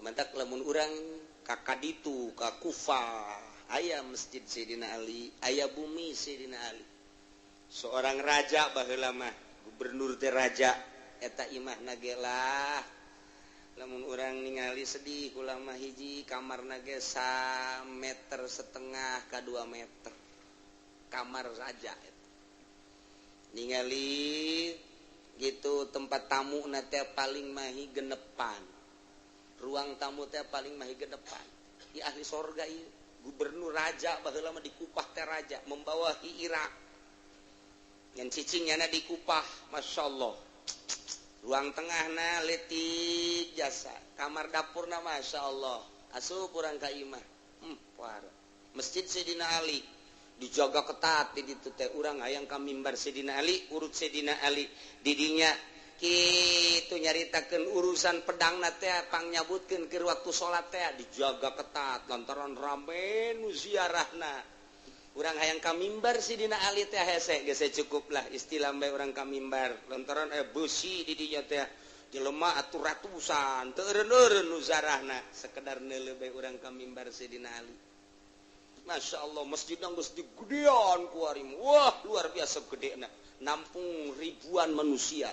Mantak lamun urang ka kaditu, ka Kufah, aya Masjid Sayyidina Ali, aya bumi Sayyidina Ali. Seorang raja baheula mah, gubernur teh raja, eta imahna ge lah. Lamun urang ningali sedih kula mah, hiji kamarna ge 1,5 meter ka 2 meter. Kamar raja eta. Ningali gitu tempat tamu na teh paling mahi genepan. Ruang tamu teh paling mahi genepan. Di ahli sorga ieu, gubernur raja baheula mah di Kupah teh, raja membawahi Irak. Yang cicingnya na di Kupah, Masya Allah. Ruang tengahna letik jasa, kamar dapurna Masya Allah. Asup urang ka imah. Parah. Masjid Sayyidina Ali dijaga ketat di ditu teh. Urang hayang ka mimbar Sayyidina Ali, urut Sayyidina Ali didinya kitu nyaritakeun urusan pedang teh pangnyabutkeun keur waktu salat teh dijaga ketat lantaran rame nu ziarahna. Urang hayang ka mimbar Sidina Ali teh hese geus cukup lah istilah bae urang ka mimbar lantaran beusi di dinya teh, jelema atuh ratusan, teu eureun-eureun nu ziarahna, sekedar neuleuh bae urang ka mimbar Sidina Ali. Masya Allah, masjidna geus digedean ku ari. Wah, luar biasa gedena, nampung ribuan manusia.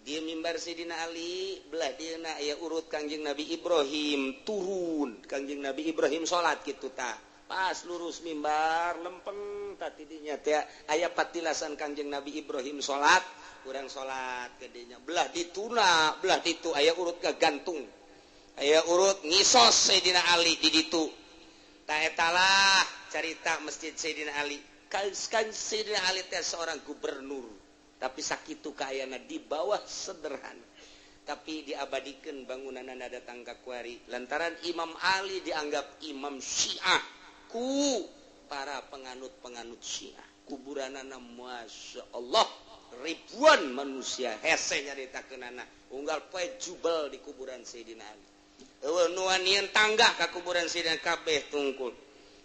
Dia mimbar Sidina Ali, belah dia na aya urut Kangjeng Nabi Ibrahim turun, Kangjeng Nabi Ibrahim salat kitu tah. Pas lurus mimbar lempeng tah dinya teh aya patilasan Kangjeng Nabi Ibrahim salat, urang salat gedenya. Belah dituna, belah ditu aya urut gantung. Aya urut ngisos Sayyidina Ali di ditu. Tah, etalah carita Masjid Sayyidina Ali. Kan Sayyidina Ali teh seorang gubernur, tapi sakitu kaayana di bawah sederhana, tapi diabadikan bangunan datang ka kuari lantaran Imam Ali dianggap imam Syiah ku para penganut-penganut Syiah. Kuburanana Masya Allah, ribuan manusia, hese nyaritakeunana, unggal poe jubel di kuburan Sayyidina Ali. Euweuh nu wanian tangga ka kuburan Sayyidina, kabeh tungkul.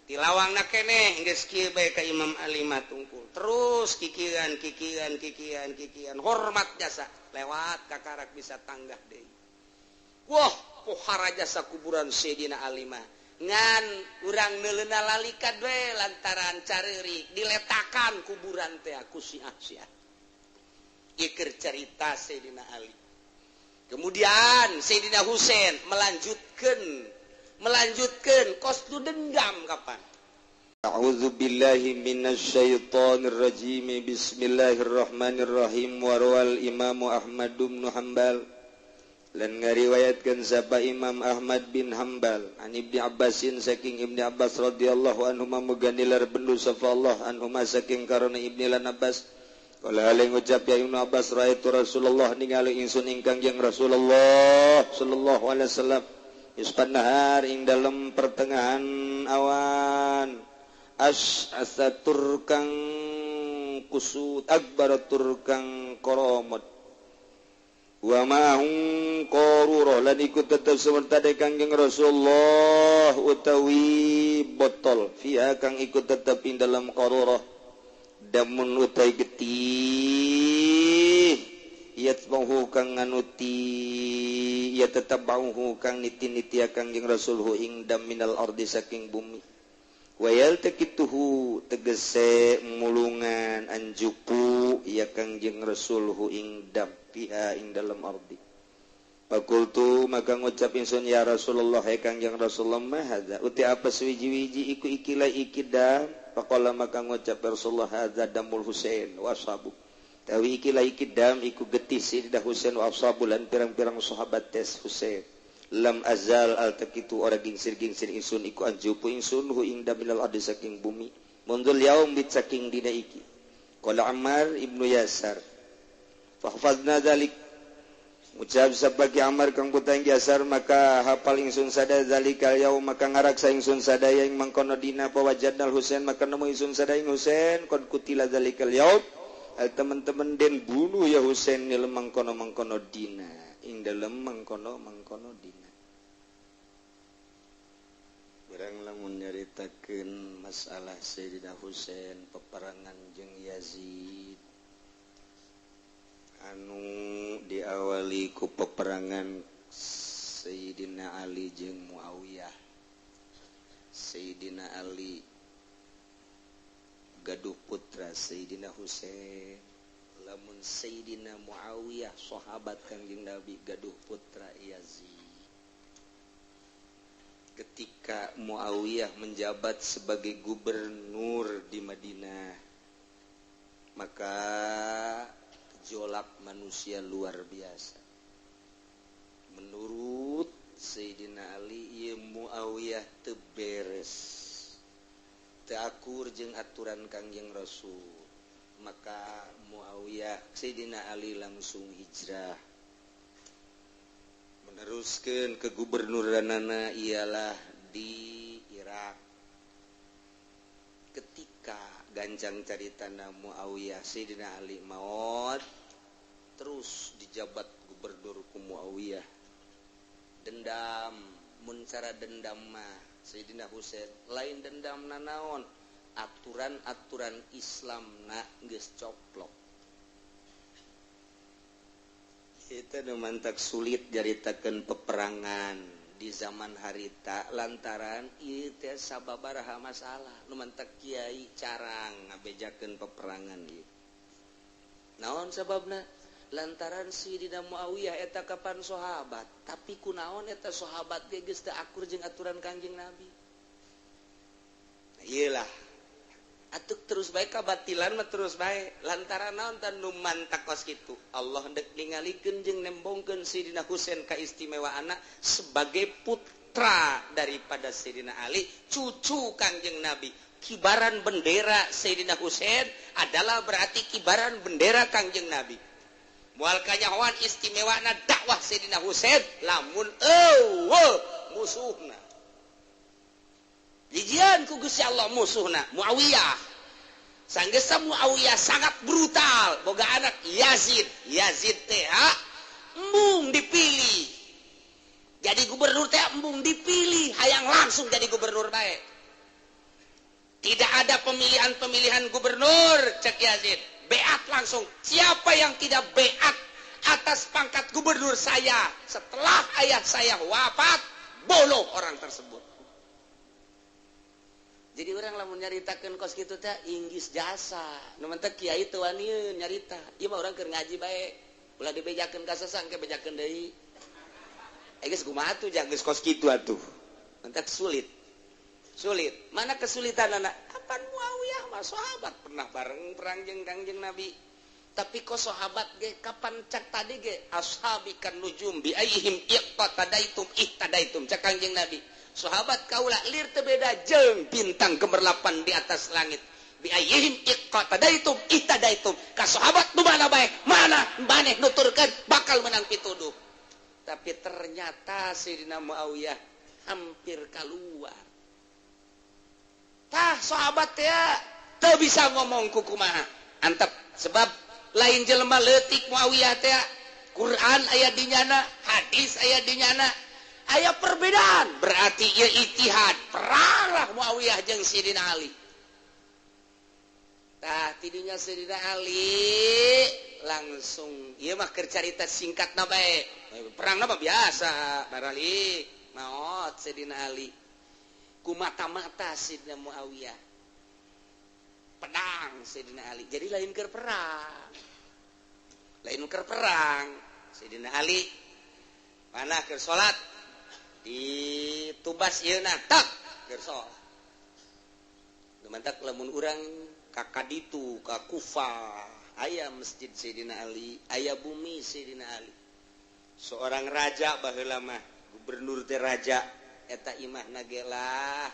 Ti lawangna keneh geus kieu bae ka Imam Ali mah tungkul. Terus kikieuan, kikieuan, kikieuan, kikieuan, hormat jasa lewat kakarak bisa tanggah deui. Wah, pohara jasa kuburan Sayyidina Ali mah. Ngan urang neuleuna lalika we lantaran careurik diletakan kuburan teh ku Syiah Syiah. Ieu cerita Sayyidina Ali. Kemudian Sayyidina Husain melanjutkan melanjutkan kos tu dendam kapan. A'udzu billahi minasyaitonir rajim. Bismillahirrahmanirrahim. Wa rawal Imam Ahmad bin Hanbal, lan ngariwayatkeun sapa Imam Ahmad bin Hanbal, an Ibni Abbasin, saking Ibni Abbas radhiyallahu anhu, muga nilar bendu sapa Allah, anhuma saking karena Ibni lan Abbas. Qala, hale ngucap ya Ibnu Abbas, raaitu Rasulullah, ningali ingsun ing Kangjeng Rasulullah sallallahu alaihi wasallam, nisfan nahar, ing dalam pertengahan awan, asy'atsa tur kang kusut, akbar tur kang koromot, wa ma'ahu qarurah, lan iku tetep semerta de Kangjeng Rasulullah utawi botol, fiha kang iku tetep ing dalam qarurah, damun utai getih, yatbahu kang nganuti, ya tetap bauhu kang niti-niti Kangjeng Rasul hu ing dam, minal ardi, saking bumi, wayal tekituhu, tegese mulungan anjupu ya Kangjeng Rasul hu ing dam, fiha ing dalam ardi. Fakultu, maka ngucap ingsun, ya Rasulullah, hai Kangjeng Rasulullah, ma hadza, uti apa suwiji-wiji iku ikilah iki dam? Faqala, maka ngucap Rasulullah, hadza damul Husain wa ashabu. Tawi ikilah iki dam iku getih Sayyidah Husain, wa ashabu, lan pirang-pirang sahabat tes Husain. Lam azal, altakitu ora gingsir-gingsir ingsun iku anjupu ingsun hu ing dam, minal ardi, saking bumi, mundzul yaum, bit saking dina iki. Qala Ammar ibnu Yasar, fahfazna dzalik. Ucap sebagai Ammar kang putra Yasar, maka hafal ingsun sada zalikal yaum, maka ngaraksa ingsun sadaya ing mangkono dina. Pawajadnal Husain, maka nemu ingsun sadaya ing Husain, qad kutila zalikal yaum, al teman-teman den bunuh ya Husain nil mangkono-mangkono dina, ing dalem mangkono-mangkono dina. Urang lamun nyaritakeun masalah Sayyidina Husain peperangan jeung Yazid anu diawali ku peperangan. Sayyidina Ali jeung Muawiyah. Sayyidina Ali gaduh putra Sayyidina Husain. Lamun Sayyidina Muawiyah sahabat Kangjeng Nabi gaduh putra Yazid. Ketika Muawiyah menjabat sebagai gubernur di Madinah, maka gejolak manusia luar biasa. Menurut Sayyidina Ali, ieu Muawiyah teu beres, teu akur jeung aturan Kangjeng Rasul. Maka Muawiyah, Sayyidina Ali langsung hijrah, meneruskan kegubernuranana ialah di Irak. Ketika gancang caritana Muawiyah, Sayyidina Ali maot, terus dijabat gubernur ku Muawiyah. Dendam, mun cara dendam mah Sayyidina Husain lain dendam nanaon, aturan-aturan Islam na geus coplok. Itu nu mantak sulit nyaritakeun peperangan di zaman harita lantaran ieu teh sababaraha masalah. Nu mantak kiai carang ngabejakeun peperangan ieu. Naon sababna? Lantaran Sayyidina Muawiyah eta kapan sahabat, tapi kunaon eta sahabat ge geus teu akur jeung aturan Kangjeng Nabi. Nah, ieu lah. Atuk terus bae kabatilan mah terus bae lantaran naon tan nu mantak kos kitu. Allah ndek ningalikeun jeung nembongkeun Sayyidina Husain kaistimewaanna sebagai putra daripada Sayyidina Ali, cucu Kangjeng Nabi. Kibaran bendera Sayyidina Husain adalah berarti kibaran bendera Kangjeng Nabi. Moal kanyahoan istimewana dakwah Sayyidina Husain lamun eueuh musuhna. Dijian ku Gusti Allah musuhna Muawiyah. Sanggesa Muawiyah sangat brutal, boga anak Yazid. Yazid teh embung dipilih. Jadi gubernur teh embung dipilih, hayang langsung jadi gubernur bae. Tidak ada pemilihan-pemilihan gubernur, cek Yazid. Beat langsung. Siapa yang tidak beat atas pangkat gubernur saya setelah ayah saya wafat, boloh orang tersebut. Jadi orang lamun nyaritakeun kos kitu teh inggis jasa. Nu mentek kiai teu wanieun nyarita. Ieu mah urang keur ngaji bae. Ulah dibejakeun ka sasang ke bejakeun deui. Geus kumaha atuh jang geus kos kitu atuh. Mentek sulit. Sulit. Mana kesulitanana? Apan Muawiyah mah sahabat pernah bareng perang jeung Kangjeng Nabi. Tapi kok sahabat ge kapan cak tadi ge ashabi kan nujum bi aihim iqtadaitum ihtadaitum cak Kangjeng Nabi. Sahabat kaula lir teu beda jeung bintang gemerlapan di atas langit. Bi ayyihim iqtadaitum ihtadaitum. Ka sahabat nu mana bae, mana maneh nuturkeun bakal menang pituduh. Tapi ternyata Sayyidina Muawiyah hampir keluar. Tah sahabat teh teu bisa ngomong ku kumaha. Antep sebab lain jelema leutik Muawiyah teh. Quran aya di nyana, hadis aya di nyana. Aya perbedaan, berarti ieu ijtihad, peranglah Muawiyah jeung Sayyidina Ali. Tah tidinya Sayyidina Ali langsung ieu mah keur carita singkatna bae. Perangna mah biasa, barali maot Sayyidina Ali. Ku mata-mata Sayyidina Muawiyah. Pedang Sayyidina Ali. Jadi lain keur perang. Lain keur perang Sayyidina Ali mana keur salat di tubas ieu na tak keur salat. Lumantak lamun urang ka kaditu ka Kufah aya masjid Sayyidina Ali, aya bumi Sayyidina Ali. Seorang raja baheula mah, gubernur teh raja eta imahna ge lah.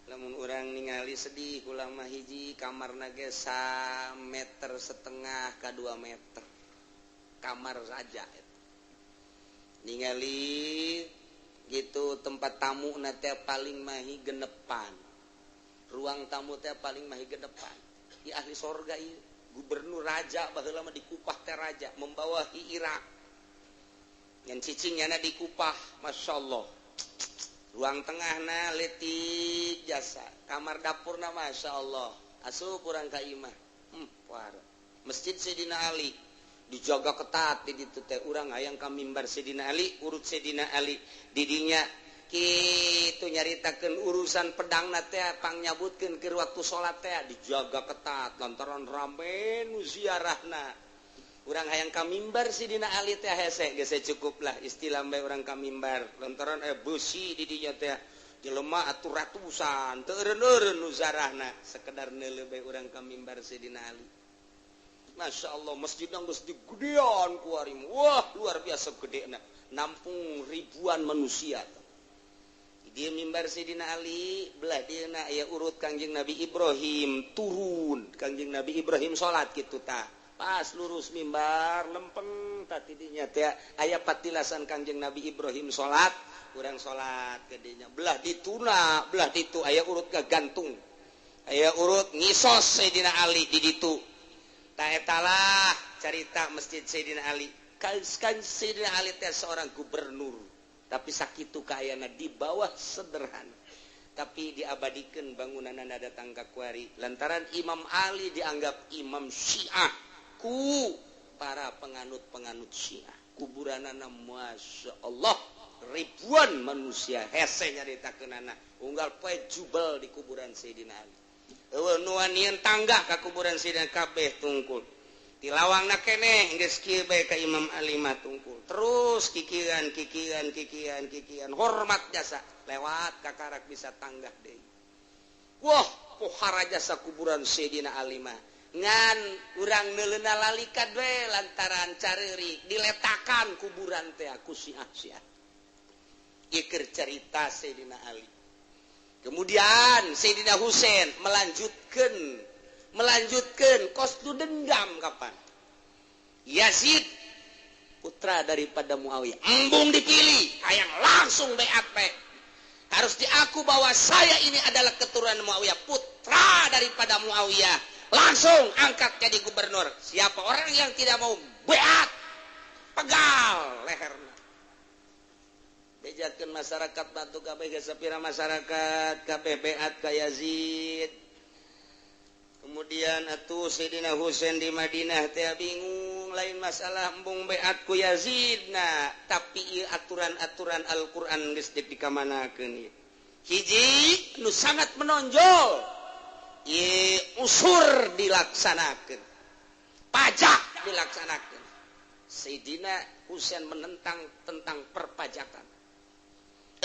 Lamun urang ningali sedih ulah mah hiji kamarna ge 1,5 meter ka 2 meter. Kamar raja eta. Ningali gitu tempat tamu na teh paling mahi genepan. Ruang tamu teh paling mahi genepan. Ieu ahli sorga ieu, gubernur raja baheula mah di Kupah teh raja membawahi Irak. Ngan cicingnya na di Kupah, masyaallah. Ruang tengahna leutik jasa, kamar dapurna masyaallah. Asup urang ka imah. Masjid Sayyidina Ali. Dijaga ketat di ditu teh urang hayang ka mimbar Sayyidina Ali, urut Sayyidina Ali didinya kitu nyaritakeun urusan pedangna teh pangnyabutkeun keur waktu salat teh dijaga ketat lantaran rame nu ziarahna. Urang hayang ka mimbar Sayyidina Ali teh hese geus cukup lah istilah bae urang ka mimbar lantaran beusi di dinya teh jelema atuh ratusan teu eureun-eureun nu ziarahna sekedar neuleuh bae urang ka mimbar Sayyidina Ali. Masya Allah masjidna geus digedean ku ari, wah luar biasa gedena, nampung ribuan manusia. Dia mimbar Sayyidina Ali, belah dieuna aya urut Kangjeng Nabi Ibrahim turun, Kangjeng Nabi Ibrahim salat kitu tah. Pas lurus mimbar lempeng tah tidinya teh aya patilasan Kangjeng Nabi Ibrahim salat, urang salat geudinya. Belah dituna, belah ditu aya urut gagantung. Aya urut ngisos Sayyidina Ali di ditu. Tah eta lah carita Masjid Sayyidina Ali. Kan Sayyidina Ali teh seorang gubernur, tapi sakitu kaayana di bawah sederhana, tapi diabadikan bangunanana datang ka kuari lantaran Imam Ali dianggap imam Syiah ku para penganut-penganut Syiah. Kuburanana Masya Allah ribuan manusia hese nyaritakeunana unggal poe jubel di kuburan Sayyidina Ali. Eueuh nu wanian tangga ka kuburan Sayyidina kabeh tungkul. Tilawangna keneh geus kieu bae ka Imam Ali mah tungkul. Terus kikian kikian kikian kikian hormat jasa lewat kakarak bisa tanggah deui. Wah, pohara jasa kuburan Sayyidina Ali mah. Ngan urang neuleuna lalika we lantaran careurik diletakan kuburan teh ku Syiah-Syiah. Ieu keur carita Sayyidina Ali. Kemudian Sayyidina Husain melanjutkan kos tu dendam kapan Yazid putra daripada Muawiyah embung dipilih hayang langsung beat bae. Harus diaku bahwa saya ini adalah keturunan Muawiyah, putra daripada Muawiyah, langsung angkat jadi gubernur. Siapa orang yang tidak mau beat pegal leherna. Bejakeun masyarakat batu kabeh geus sapira masyarakat kabeh beat ka Yazid. Kemudian atuh Sayyidina Husain di Madinah teh bingung, lain masalah embung beat ku Yazid na, tapi ieu aturan-aturan Al-Qur'an geus dipikamanakeun ieu. Hiji nu sangat menonjol ieu usur dilaksanakeun, pajak dilaksanakeun. Sayyidina Husain menentang tentang perpajakan.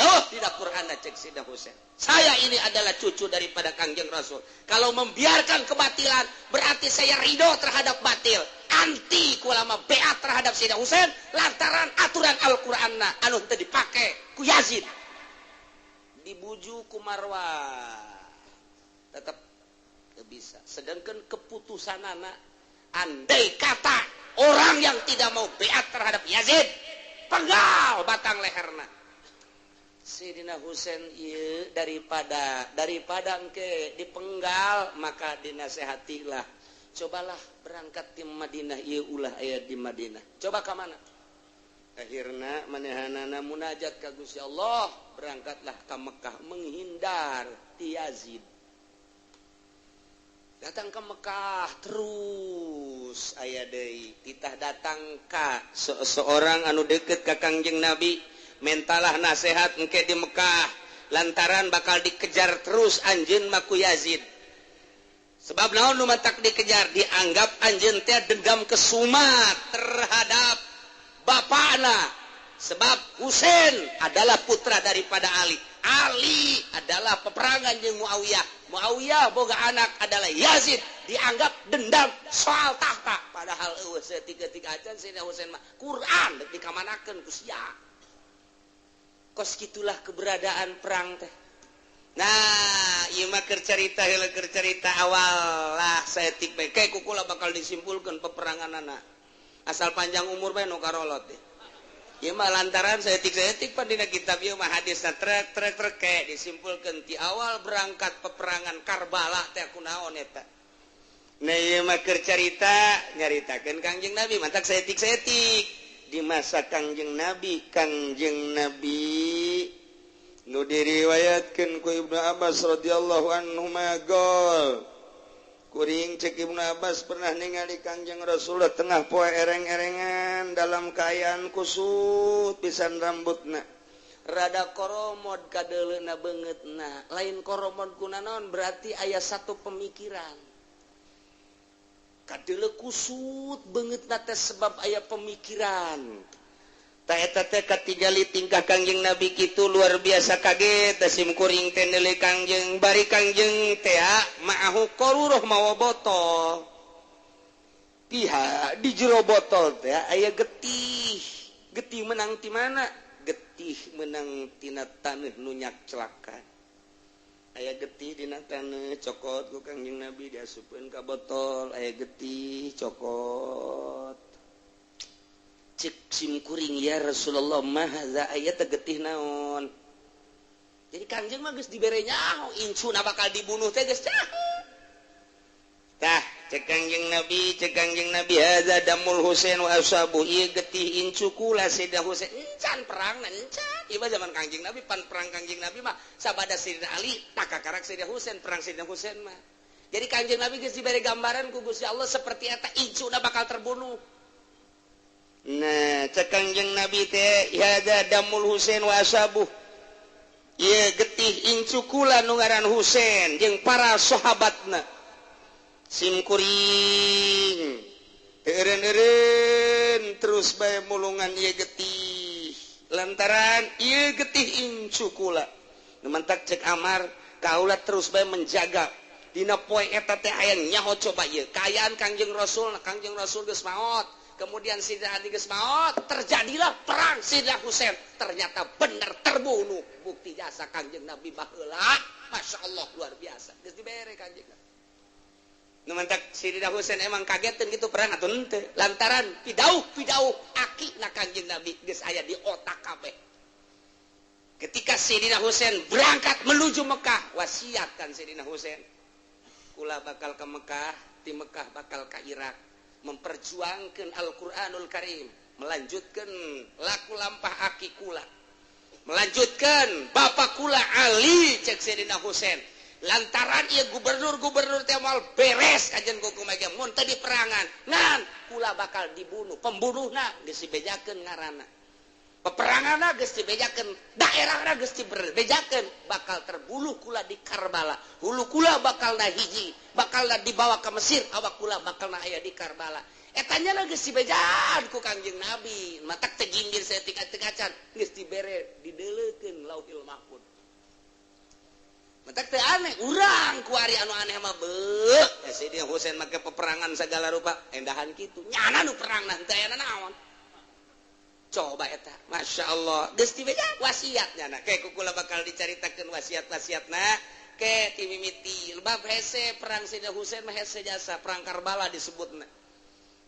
Oh, tidak Quran cek Sayyidina Husain. Saya ini adalah cucu daripada Kangjeng Rasul. Kalau membiarkan kebatilan, berarti saya ridho terhadap batil. Anti kulama beat terhadap Sayyidina Husain lantaran aturan Al-Qur'anna anu teu dipake ku Yazid. Dibujuk ku Marwah. Tetap teu bisa. Sedangkan keputusanana andai kata orang yang tidak mau beat terhadap Yazid, penggal batang leherna. Sayyidina Husain ieu daripada engke dipenggal maka dinasehatilah, cobalah berangkat di Madinah ieu ulah aya di Madinah, coba ka mana. Akhirna manehanana munajat ka Gusti Allah, berangkatlah ka Mekah menghindar ti Yazid. Datang ke Mekah terus aya deui titah datang ka seorang anu deukeut ka Kangjeng Nabi, mentalah nasihat engke di Mekah lantaran bakal dikejar terus anjeun mah ku Yazid. Sebab naon nu matak dikejar, dianggap anjeun teh dendam kesumat terhadap bapana. Sebab Husain adalah putra daripada Ali, Ali adalah peperangan jeung Muawiyah, Muawiyah boga anak adalah Yazid, dianggap dendam soal tahta. Padahal eueuh saeutik-eutik acan Sayyidina Husain mah Quran deuk dikamanakeun ku sia. Kos gitulah keberadaan perang teh. Nah, ieu mah keur carita heula, keur carita awal lah saeutik bae. Kayak kukula bakal disimpulkeun peperanganana. Asal panjang umur bae nu karolot teh. Ieu mah lantaran saeutik-saeutik pan dina kitab ieu mah hadisna trek trek trek kayak disimpulkeun ti awal berangkat peperangan Karbala teh kunaon eta. Nah, ieu mah keur carita nyaritakeun Kangjeng Nabi mantak saeutik-saeutik. Di masa Kangjeng Nabi, Kangjeng Nabi nu diriwayatkeun ku Ibnu Abbas radhiyallahu anhu magol. Kuring cek Ibnu Abbas pernah ningali Kangjeng Rasulullah tengah poe ereng-erengan dalam kaayaan kusut pisan rambutna. Rada koromod kadeleuna beungeutna. Lain koromod kuna naon, berarti aya satu pemikiran. Kadele kusut beungeutna teh sebab aya pemikiran. Tah eta teh katingali tingkah Kangjeng Nabi kitu luar biasa kaget sim kuring teh neuleuh Kangjeng bari Kangjeng teh ma'ahu qaruroh mawa botol. Pihak di jero botol teh aya getih. Getih menang ti mana? Getih menang tina taneuh nu nyakclakan. Aya getih dina taneuh cokot ku Kangjeng Nabi diasupkeun ka botol, aya getih cokot. Cek sim kuring ya Rasulullah mahaza aya teh getih naon. Jadi Kangjeng mah geus dibere nyaho incuna bakal dibunuh teh geus nyaho. Tah cek Kangjeng Nabi hadza damul Husain wa ashabu ieu getih incu kula Sayyidina Husain encan perang encan. Ieu mah zaman Kangjeng Nabi pan perang Kangjeng Nabi mah sabada Sayyidina Ali takakarak Sayyidina Husain perang Sayyidina Husain mah. Jadi Kangjeng Nabi geus dibere gambaran ku Gusti Allah seperti eta incuna bakal terbunuh. Nah, cek Kangjeng Nabi teh hadza damul Husain wa ashabu. Ieu getih incu kula nu ngaran Husain jeung para sahabatna. Sim kuring teu eureun-eureun terus bae mulungan ieu getih. Lantaran ieu getih incu kula. Nu mantak cek Amar kaula terus bae menjaga dina poe eta teh aya nyaho coba ieu kaayaan Kangjeng Rasul, Kangjeng Rasul geus maot. Kemudian Sayyidina Ali geus maot, terjadilah perang Sayyidina Husain. Ternyata benar terbunuh. Bukti jasa Kangjeng Nabi baheula, Masya Allah luar biasa. Geus dibere Kangjeng Nabi. Nu mantak Sayyidina Husain emang kageteun gitu perang atuh henteu. Lantaran pidauh-pidauh akina Kangjeng Nabi geus aya di otak kabeh. Ketika Sayyidina Husain berangkat menuju Mekah, wasiat kan Sayyidina Husain. Kula bakal ke Mekah, di Mekah bakal ke Irak. Memperjuangkan Al-Qur'anul Karim, melanjutkan laku lampah aki kula, melanjutkan bapak kula Ali cek Sayyidina Husain. Lantaran ieu gubernur-gubernur teh moal beres kajen kumaha mun teu diperangan, ngan kula bakal dibunuh, pembunuhna geus dibejakeun ngaranna. Peperanganna geus dibejakeun, daerahna geus dibejakeun, bakal terbunuh kula di Karbala. Hulu kula bakal na hiji, bakal dibawa ke Mesir, awak kula bakal na aya di Karbala. Eta nya geus dibejaan ku Kangjeng Nabi, matak teh ginggir saeutik acan geus dibere dideuleukeun Lauhil Mahfuz. Matak teh aneh, urang ku ari anu aneh mah beuh. Sayyidina Husain make peperangan segala rupa, endahan kitu. Nyana nu perangna teu aya naon. Coba eta, Masya Allah, geus dibejaan wasiatnya na. Ke kukula bakal dicaritakeun wasiat-wasiatna. Ke timimiti bab hese perang Sayyidina Husain mah hese jasa perang Karbala disebutna.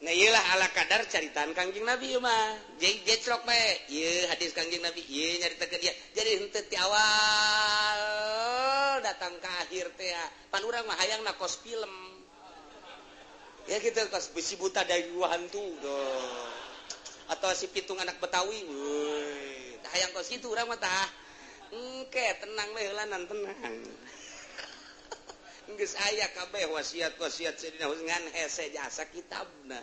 Nah ieu lah ala kadar caritaan Kangjeng Nabi ieu mah. Jeung gecrok bae. Ieu hadis Kangjeng Nabi ieu nyaritakeun ieu. Jadi henteu ti awal datang ke akhir teh. Pan urang mah hayangna kos film. Ya gitu kos besi buta dari dua hantu. Tuh. Atau si pitung anak Betawi. Woi, tah hayang kos kitu urang mah tah. Engke tenang we heulanan tenang. Geus aya kabeh wasiat-wasiat Sayyidina Husain ngan hese jasa kitabna.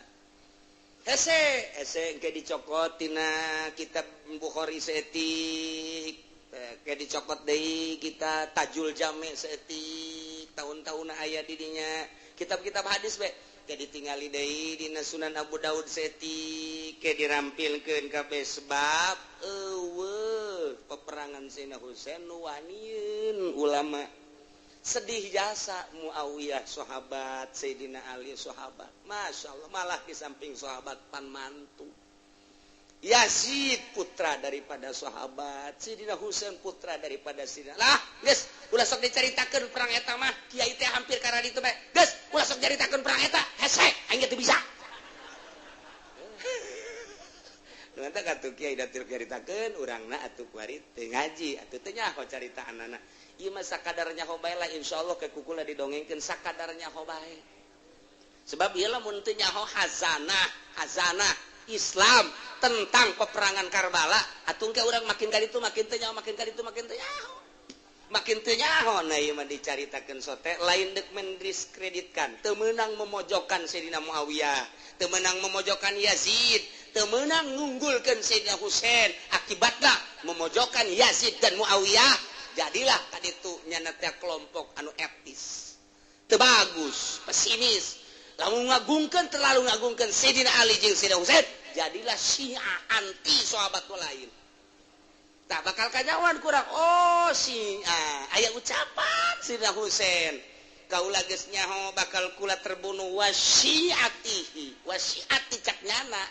Hese hese engke dicokot tina kitab Bukhari saeutik, engke dicokot deui kita Tajul Jami saeutik, tahun-tahun aya di dinya kitab-kitab hadis we. Ke ditingali deui dina Sunan Abu Daud saeutik, ke dirampilkeun kabeh sebab eueuh peperangan Sayyidina Husain nu wanieun ulama. Sedih jasa Muawiyah sahabat, Sayyidina Ali sahabat. Masya Allah, malah di samping sahabat pan mantu. Yazid putra daripada sahabat, Sayyidina Husain putra daripada Sayyidina. Lah, geus, ulah sok dicaritakeun perang eta mah, kiai teh hampir karena ditu bae. Geus, ulah sok caritakeun perang eta, hese, aing teu bisa. Nu eta katuh kiai da teu caritakeun, urangna atuh kuari teu ngaji, atuh teu nyaho caritaanana. Ieu mah sakadarnya nyaho bae lah, insyaallah ke kukula didongengkeun sakadarnya nyaho bae. Sebab ieu lamun teu nyaho hazanah, hazanah Islam tentang peperangan Karbala, atuh ke urang makin kali itu makin teu nyaho, makin kali itu makin teu nyaho. Makin teu nyaho na ieu mah dicaritakeun sote lain deuk mendiskreditkan, teu meunang memojokkan Sayyidina Muawiyah, teu meunang memojokkan Yazid, teu meunang ngunggulkeun Sayyidina Husain. Akibatna memojokkan Yazid dan Muawiyah, jadilah kaditu nyana teh kelompok anu etis. Teu bagus, pesimis. Lamun ngagungkeun terlalu ngagungkeun Sayyidina Ali jeung Sayyidina Husain, jadilah Syiah anti sahabat lain. Tak bakal kanyawan kurang. Oh Syiah, aya ucapan Sayyidina Husain. Kaula geus nyaho bakal kula terbunuh wasyiatihi, wasyiati cak nyana.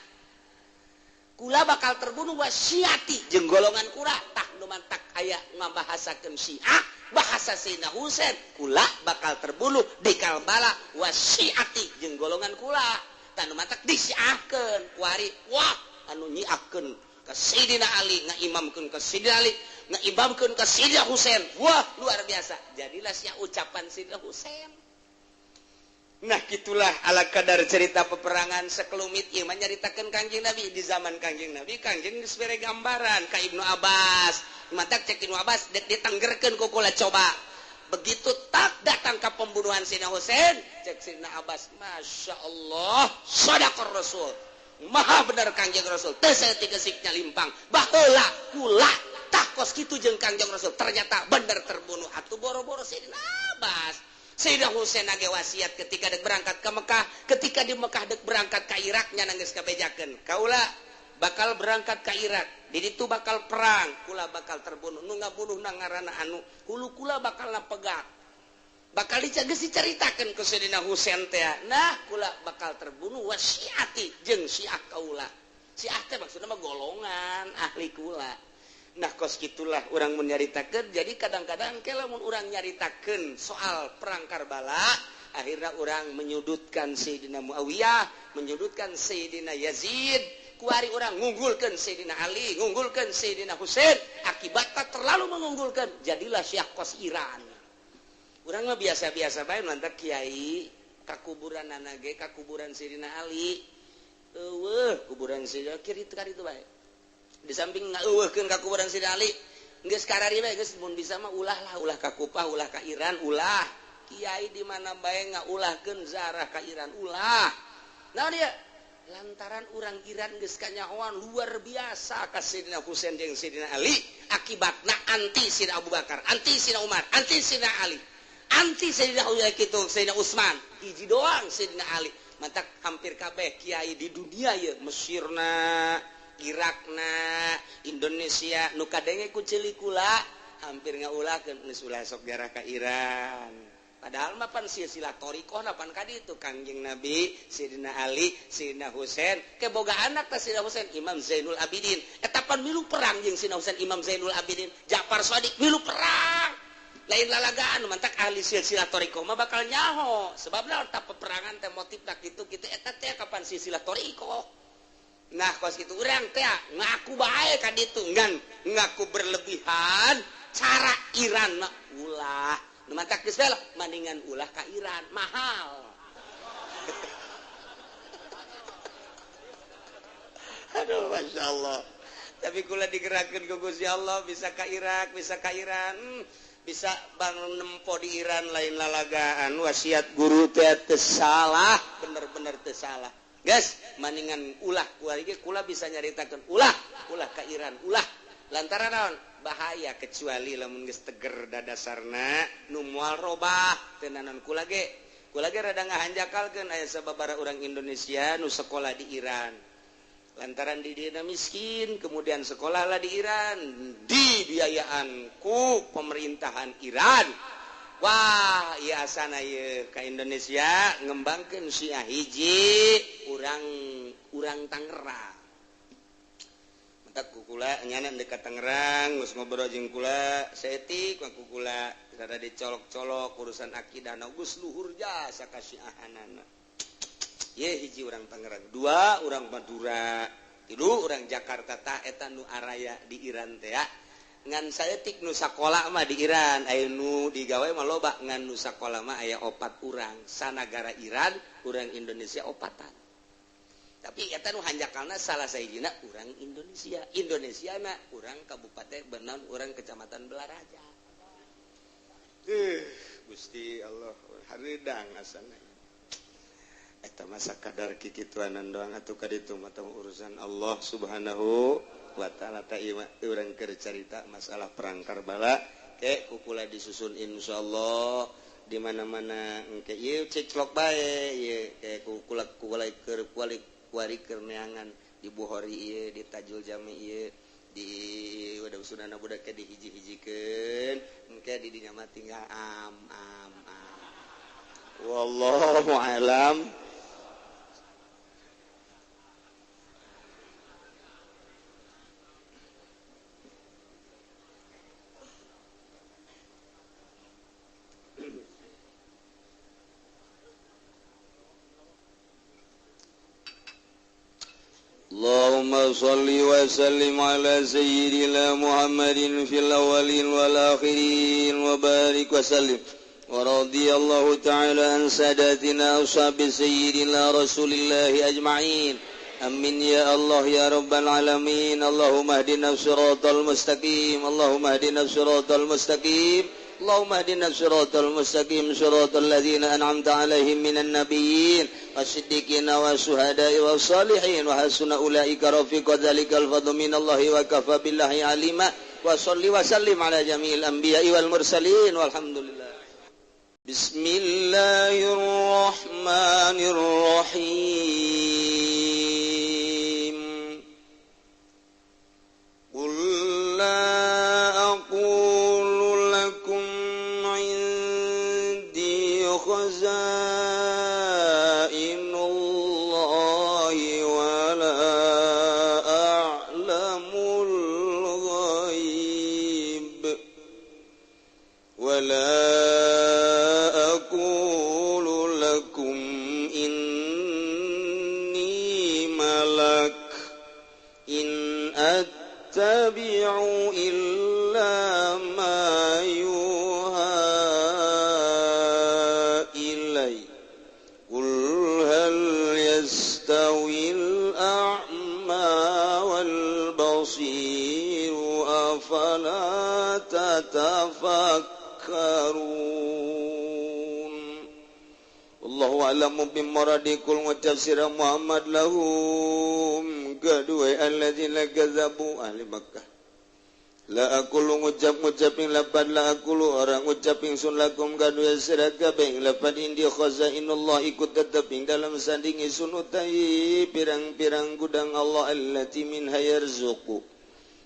Kula bakal terbunuh wasyiati jeung golongan kula. Tah nu mantak aya ngabahasakeun Syiah, bahasa Sayyidina Husain, kula bakal terbunuh di Karbala wasyiati jeung golongan kula. Tah nu mantak disyiahkeun kuari wah anu nyiahkeun ka Sayyidina Ali, ngaimamkeun ka Sayyidina Ali, ngaimamkeun ka Sayyidina Husain. Wah, luar biasa. Jadilah sia ucapan Sayyidina Husain. Nah, gitulah ala kadar cerita peperangan sekelumit ieu mah nyaritakeun Kangjeng Nabi di zaman Kangjeng Nabi. Kangjeng geus bere gambaran ka Ibnu Abbas. Matak cek Ibnu Abbas dek ditanggerkeun ku kula coba. Begitu tak datang ka pembunuhan Sayyidina Husain, cek Sayyidina Abbas, Masya Allah, shadaqar Rasul. Maha bener Kangjeng Rasul. Teu saeutik gesiknya limpang. Baheula kula tah kos kitu jeung Kangjeng Rasul. Ternyata bener terbunuh. Atuh boro-boro Sayyidina Abbas. Sayyidina Husain ge wasiat ketika dek berangkat ke Mekah, ketika di Mekah dek berangkat ka Irak nya geus kabejakeun. Kaula bakal berangkat ka Irak. Di ditu bakal perang, kula bakal terbunuh. Nu ngabunuhna ngaranna anu, hulu kula bakal napegak. Bakal geus dicaritakeun ku Sayyidina Husain teh. Nah, kula bakal terbunuh wasyiati jeung syiah kaula. Syiah teh maksudna mah golongan ahli kula. Nah, kos kitulah urang mun nyaritakeun. Jadi kadang-kadang ke lamun urang nyaritakeun soal perang Karbala, akhirna urang menyudutkan Sayyidina Muawiyah, menyudutkan Sayyidina Yazid, kuari urang ngunggulkeun Sayyidina Ali, ngunggulkeun Sayyidina Husain, akibatna terlalu mengunggulkan, jadilah syiah kos Iran. Urang mah biasa-biasa bae lantak kiai kakuburan ge kakuburan Sayyidina Ali. Eueuh kuburan Sayyidina kiri teu itu bae. Di samping ngeueuhkeun kakuburan Sayyidina Ali, geus karari bae geus mun bisa mah ulah lah, ulah ka Kupah, ulah ka Iran, ulah. Kiai di mana bae ngaulahkeun zarah ka Iran, ulah. Nah dia lantaran urang Iran geus kanyahoan luar biasa ka Sayyidina Husain jeung Sayyidina Ali, akibatna anti Sayyidina Abu Bakar, anti Sayyidina Umar, anti Sayyidina Ali, anti Sayyidina Uya kitu Sayyidina Utsman, hiji doang Sayyidina Ali. Mantak hampir kabeh kiai di dunia ye, Mesirna, Irakna, Indonesia nu kadenge ku ceuli kula hampir ngaulahkeun geus ulah sok jarah ka Iran. Padahal mah pan silsilah thariqah pan ka ditu Kangjeng Nabi, Sayyidina Ali, Sayyidina Husain, ke boga anak teh Sayyidina Husain Imam Zainul Abidin. Eta pan milu perang jeung Sayyidina Husain Imam Zainul Abidin, Ja'far Shadiq milu perang. Lain lalagaan mantak ahli silsilah thariqah mah bakal nyaho sebabna tah peperangan teh motifna kitu kitu eta teh kapan silsilah thariqah. Nah kos kitu urang teh ngaku bae ka ditu ngan ngaku berlebihan cara Iran mah ulah. Nu mantak geus bae mendingan ulah ka Iran mahal. Aduh masyaallah. Tapi kula digerakkeun ku Gusti Allah bisa ka Irak, bisa ka Iran. Bisa bang nempo di Iran lain lalagaan wasiat guru teh teu salah, bener-bener teu salah. Guys, maningan ulah kuari ge kula bisa nyaritakeun ulah, ulah ka Iran, ulah. Lantaran naon? Bahaya kecuali lamun geus teger dadasarna nu moal robah teu naon kula ge. Kula ge rada ngahanjakalkeun aya sababaraha urang Indonesia nu sekolah di Iran. Lantaran di dina miskin, kemudian sekolahlah di Iran, dibiayaan ku pemerintahan Iran. Wah, ieu asana ieu ka Indonesia ngembangkeun Syiah hiji urang Tangerang. Mantak ku kula nyana dekat Tangerang, geus ngobrol jeung kula saeutik ku kula rada dicolok-colok urusan akidah geus luhur jasa ka Syiahanana. Ye hiji urang Tangerang, dua urang Madura, tilu urang Jakarta tah eta nu araya di Iran teh ya. Ngan saeutik nu sakola mah di Iran, aya nu digawe mah loba, ngan nu sakola mah aya opat urang, sanagara Iran, urang Indonesia opatan. Tapi eta nu hanjakalna salah sahijina urang Indonesia, Indonesiana urang Kabupaten Benon, urang Kecamatan Belaraja. Gusti Allah hareudang asana eta masa kadar kikituanan doang atuh ka ditu mah urusan Allah Subhanahu wa taala. Ta ieu urang keur carita masalah perang Karbala ke kukula disusun insyaallah di mana-mana engke ieu ceclok bae ieu ke kukula kukula keur kuali kuari keur neangan di Bukhari ieu di Tajul Jami ieu di wadah sunana budak ke dihiji-hijikeun engke di dinya mah tinggal am am am wallahu alam. اللهم صل وسلم على سيدنا محمد في الأولين والآخرين وبارك وسلم ورضي الله تعالى عن ساداتنا أصحاب سيدنا رسول الله أجمعين أمين يا الله يا رب العالمين. اللهم اهدنا الصراط المستقيم اللهم اهدنا الصراط المستقيم اللهم اهدنا الصراط المستقيم صراط الذين أنعمت عليهم من النبيين والصديقين والشهداء والصالحين وحسن أولئك رفيقا ذلك الفضل من الله وكفى بالله عليما وصل وسلم على جميع الأنبياء والمرسلين والحمد لله. بسم الله الرحمن الرحيم. قل لا أقول لكم عندي خزائن الله ولا أعلم الغيب ولا أقول لكم إني ملك إن أتبع إلا ما يوحى إلي قل هل يستوي الأعمى والبصير أفلا تتفكرون. Allahu a'lamu bimuradi kul ngucap sira Muhammad lahum kadue alladzina kadzabu ahli Makkah. La aqulu ngucap-ngucap ing lapad la aqulu orang ngucap ingsun lakum kadue sira kabeh ing lapad indi khazainullah ikut tetep ing dalam sanding ingsun utai pirang-pirang gudang Allah allati minha yarzuqu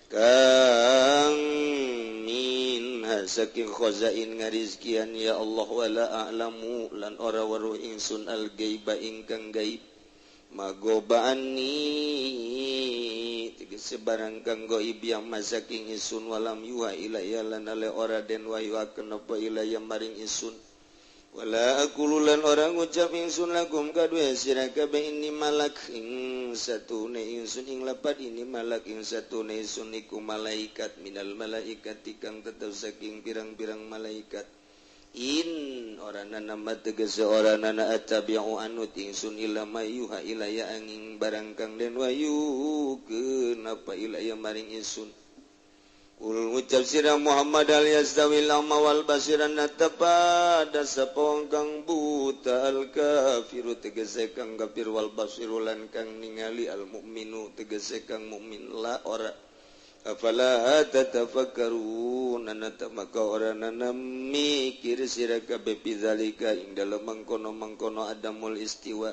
kang minha saking khazain ngarizkian ya Allah wala a'lamu lan ora weruh ingsun al-ghaiba ingkang gaib magobaani tegese barang kang gaib yang masaking ingsun walam yuha ilaya lan ale ora den wahyuakeun apa ilaya maring ingsun wala aqulu lan ora ngucap ingsun lakum kadue sira kabeh ini malak ing satune ingsun ing lapad ini malak ing satune ingsun iku malaikat minal malaikati kang tetep saking pirang-pirang malaikat in ora nana tegese ora nana attabi'u anut ingsun ila mayuha ilaya angin barang kang den wahyukeun apa ilaya maring ingsun. Kul ngucap sira Muhammad al yastawil a'ma wal basiran pada sapa wong kang buta al kafiru tegese kang kafir wal basiru lan kang ningali al mukminu tegese kang mukmin la ora afala tatafakkarun anata maka ora nana mikir sira kabeh bizalika ing dalem mangkono-mangkono adamul istiwa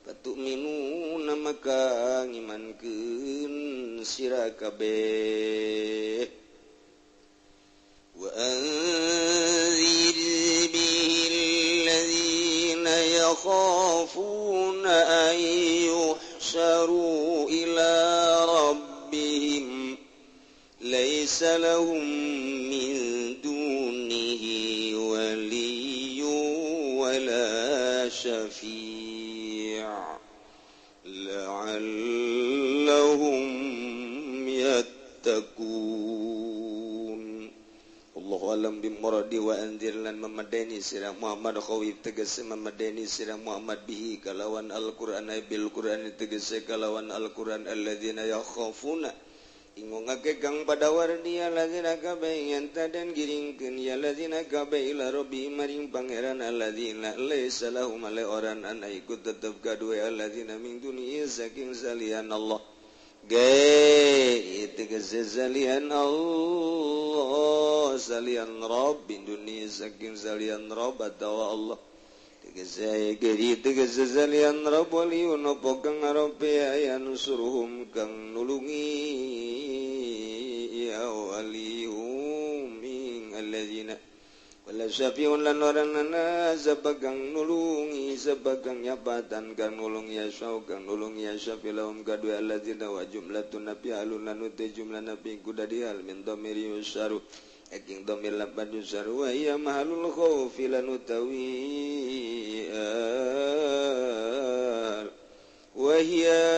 patu'minuna maka ngimankeun sira kabeh. وأنذر به الذين يخافون أن يحشروا إلى ربهم ليس لهم من دونه ولي ولا شفيع لعلهم يتقون. Allahu alam bimuradi wa anzir lan memadeni sira Muhammad khawif tegese memadeni sira Muhammad bihi kalawan Al-Qur'an bil Qur'an tegese kalawan Al-Qur'an alladzina yakhafuna Ingongake kang pada wardi alladzina kabeh dan giringkeun ya alladzina kabeh ila rabbi maring pangeran alladzina laisa lahum ale oran an ikut tetep kadue alladzina min duni saking salian Allah. Ge tegese salian Allah salian Rabb min duni saking salian Rabb atawa Allah. Tegese geri tegese salian Rabb waliun apa kang ngarepe aya nusuruhum kang nulungi ya walihum min alladzina wala syafi'un lan oranana sabagang nulungi sabagang nyapatan kang nulung ya syau kang nulung ya syafi lahum kadue alladzina wa jumlatun nabi alun lan uti jumlah nabi kudadihal min dhamiri yusharu aking dhamir lapan yusharu wa iya mahalul khawfi lan utawi wa hiya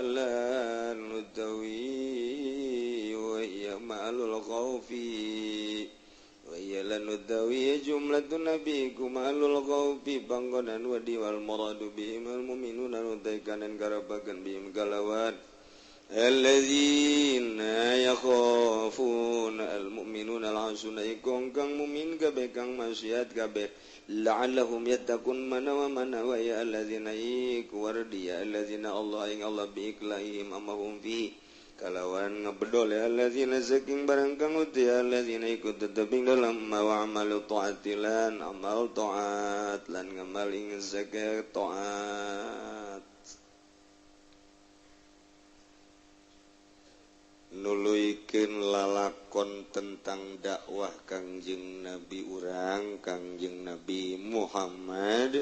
lan utawi wa hiya mahalul khawfi wa hiya lan utawi jumlatun nabi kumalul khawfi panggonan wadi wal muradu bihim al mu'minuna utaikanan karabagan bihim kalawan alladzina yakhafuna almu'minuna al-asuna ikong kang mu'min kabeh kang maksiat kabeh la'allahum yattaqun mana wa mana wa ya alladzina iku wardiya alladzina Allah ing Allah biiklaihim amahum fi kalawan ngebedol ya alladzina saking barang kang uti alladzina iku tetep ing dalam wa amalu ta'ati lan amal ta'at lan ngamal ing zakat ta'at nuluikeun lalakon tentang dakwah Kangjeng Nabi urang Kangjeng Nabi Muhammad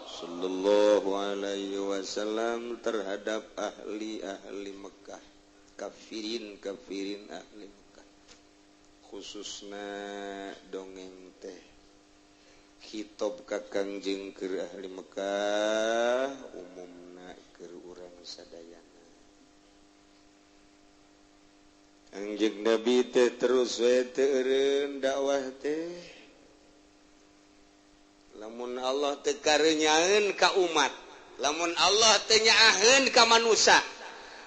sallallahu alaihi wasallam terhadap ahli-ahli Mekah, kafirin-kafirin ahli Mekah, khususna dongeng teh khitab ka Kangjeng keur ahli Mekah, umumna keur urang sadayana. Kangjeng Nabi teh terus we teu eureun dakwah teh. Lamun Allah teu kareunyaeun ka umat, lamun Allah teu nyaaheun ka manusia,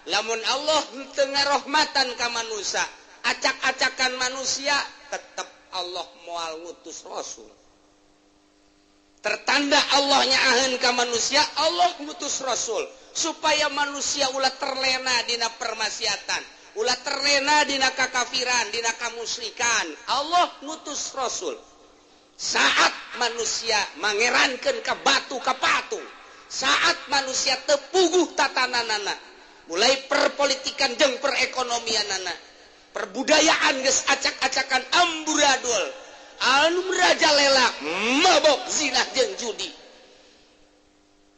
lamun Allah teu ngarohmatan ka manusia, acak-acakan manusia tetep Allah moal ngutus rasul. Tertanda Allah nyaaheun ka manusia, Allah ngutus rasul supaya manusia ulah terlena dina permaksiatan, ulah terlena dina kakafiran, dina kamusyrikan. Allah ngutus rasul. Saat manusia mangerankeun ka batu ka patung, saat manusia tepuguh tatananana, mulai perpolitikan jeung perekonomianana, perbudayaan geus acak-acakan amburadul, anu merajalela mabok zina jeung judi,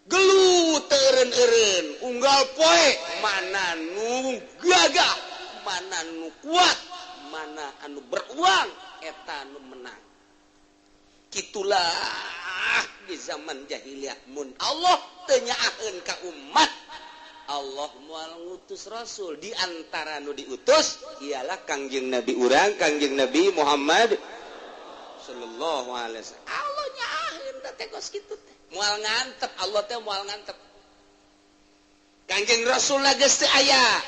gelut teu eureun-eureun, unggal poe mana nu gagah, mana nu kuat, mana anu beruang, eta nu menang. Kitulah di zaman jahiliyah mun Allah teu nyaaheun ka umat, Allah moal ngutus rasul. Di antara nu diutus ialah Kangjeng Nabi urang, Kangjeng Nabi Muhammad sallallahu alaihi wasallam. Allah nyaaheun teh kos kitu teh. Moal ngantep, Allah teh moal ngantep. Kangjeng Rasul geus teu aya.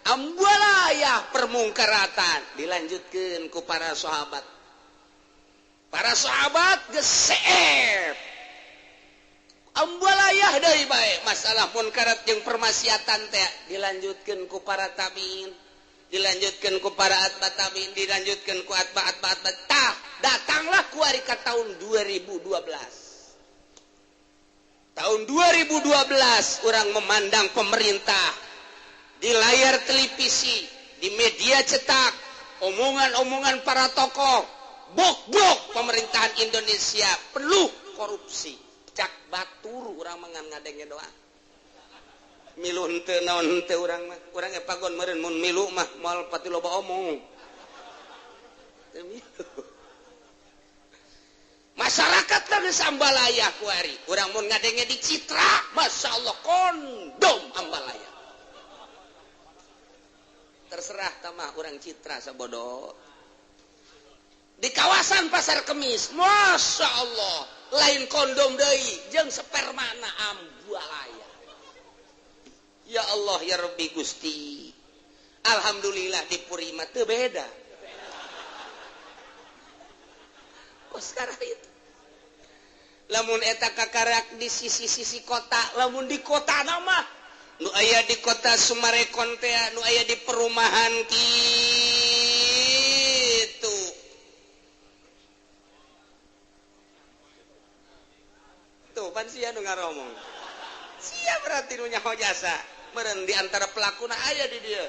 Ambualayah permungkaratan dilanjutkeun ku para sahabat. Para sahabat geus seep. Ambualayah deui bae masalah munkarat jeung permaksiatan teh dilanjutkeun ku para tabiin, dilanjutkeun ku para atba tabiin, dilanjutkeun ku atba atba atba. Tah, datanglah ku ari ka tahun 2012. Tahun 2012 orang memandang pemerintah di layar televisi, di media cetak, omongan-omongan para tokoh, bok-bok pemerintahan Indonesia penuh korupsi. Cak batur urang mah ngan ngadenge doa. Milu henteu naon henteu urang mah. Urang epagon meureun mun milu mah moal pati loba omong. Teu milu. Masyarakat teh geus ambalaya kuari. Urang mun ngadenge di Citra, masyaallah kondom ambalaya. Terserah tamah urang Citra sabodo. Di kawasan Pasar Kemis, masya Allah, lain kondom deui jeung spermana ambalaya. Ya Allah ya Rabbi Gusti. Alhamdulillah di Puri mah teu beda. Kok sekarang itu. Lamun eta kakarak di sisi-sisi kota, lamun di kota nama nu aya di kota Sumarekon teh, nu aya di perumahan kitu. Tuh pan sia nu ngaromong. Sia berarti nu nyaho jasa. Meureun di antara pelakuna aya di dieu.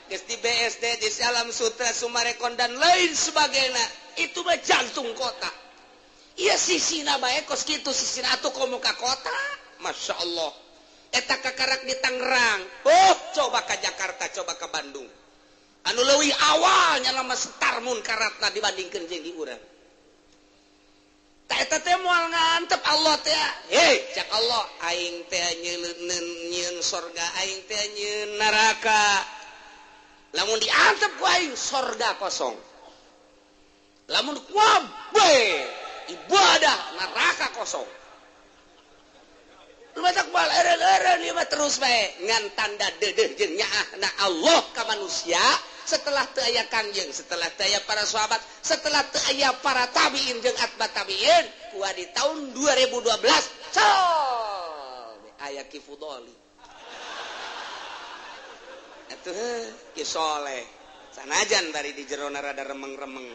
Geus di BSD, di Alam Sutra, Sumarekon dan lain sebagainya. Itu mah jantung kota. Iya sisina bae kos kitu sisina atuh komo ka kota. Masya Allah. Eta kakarak di Tangerang. Oh, coba ka Jakarta, coba ka Bandung. Anu leuwih awalnya lama setar munkaratna dibandingkeun jeung di urang. Tak eta teh moal ngantep Allah teh. Hei, cak Allah, aing teh nyieun sorga, aing teh nyieun neraka. Lamun diantep ku aing sorga kosong. Lamun kuabe ibadah neraka kosong. Lu matak bal eureun-eureun ieu mah terus bae ngan tanda deudeuh jeung nyaahna Allah ka manusia setelah teu aya kangjeng, setelah teu aya para sahabat, setelah teu aya para tabiin jeung atba tabiin, kuah di tahun 2012 col aya Ki Fudoli. Atuh Ki Soleh. Sanajan bari di jerona rada remeng-remeng.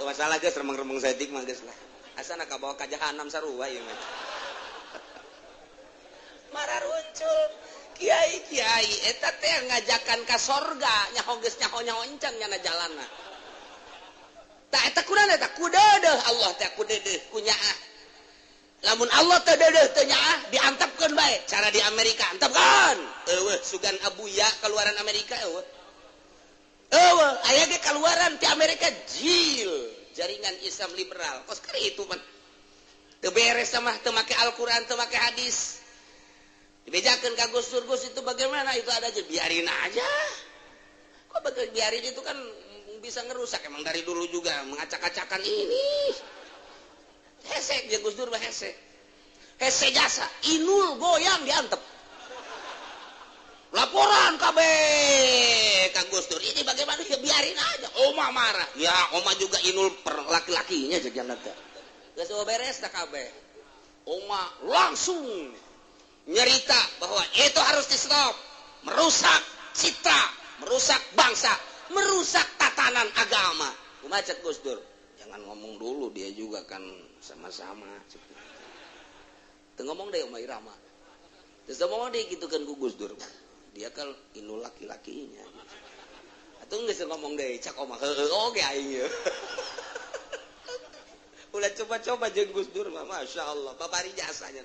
Oh, masalah geus remeng-remeng saeutik mah geus lah. Asana kabawa ka jahanam sarua ieu mah. Mararuncul kiai-kiai eta teh ngajakan ka sorga nyaho geus nyaho-nyaho encang nyana jalanna. Tah eta kunaon eta kudeudeuh Allah teh kudeudeuh ku nyaah. Lamun Allah teh deudeuh teu nyaah diantepkeun bae cara di Amerika antepkeun. Eueuh sugan Abuya keluaran Amerika eueuh. Eueuh aya ge keluaran ti Amerika jil jaringan Islam liberal. Kos keur itu mah teu beres mah teu make Al-Qur'an teu make hadis. Dibejakeun ka Gus Dur, Gus itu bagaimana itu ada aja biarin aja. Kok betul biarin itu kan bisa ngerusak emang dari dulu juga mengacak-acakan ini. Hese dia Gus Dur mah hese. Hese jasa, inul goyang diantep. Laporan kabeh ka Gus Dur ini bagaimana ya biarin aja. Oma marah. Ya oma juga inul per laki-lakinya jeung teh. Geus beres tah kabeh. Oma langsung nyerita bahwa itu harus di stop, merusak citra, merusak bangsa, merusak tatanan agama. Kumaha cek Gus Dur? Jangan ngomong dulu, dia juga kan sama-sama. Teu ngomong deh Oma Irama. Terus ngomong deh gitu kan ku Gus Dur. Dia kan inul laki-lakinya. Atuh geus ngomong deh cak Oma heueuh oge aing ieu. Ulah coba-coba jeung Gus Dur mah Masya Allah, babari jasanya.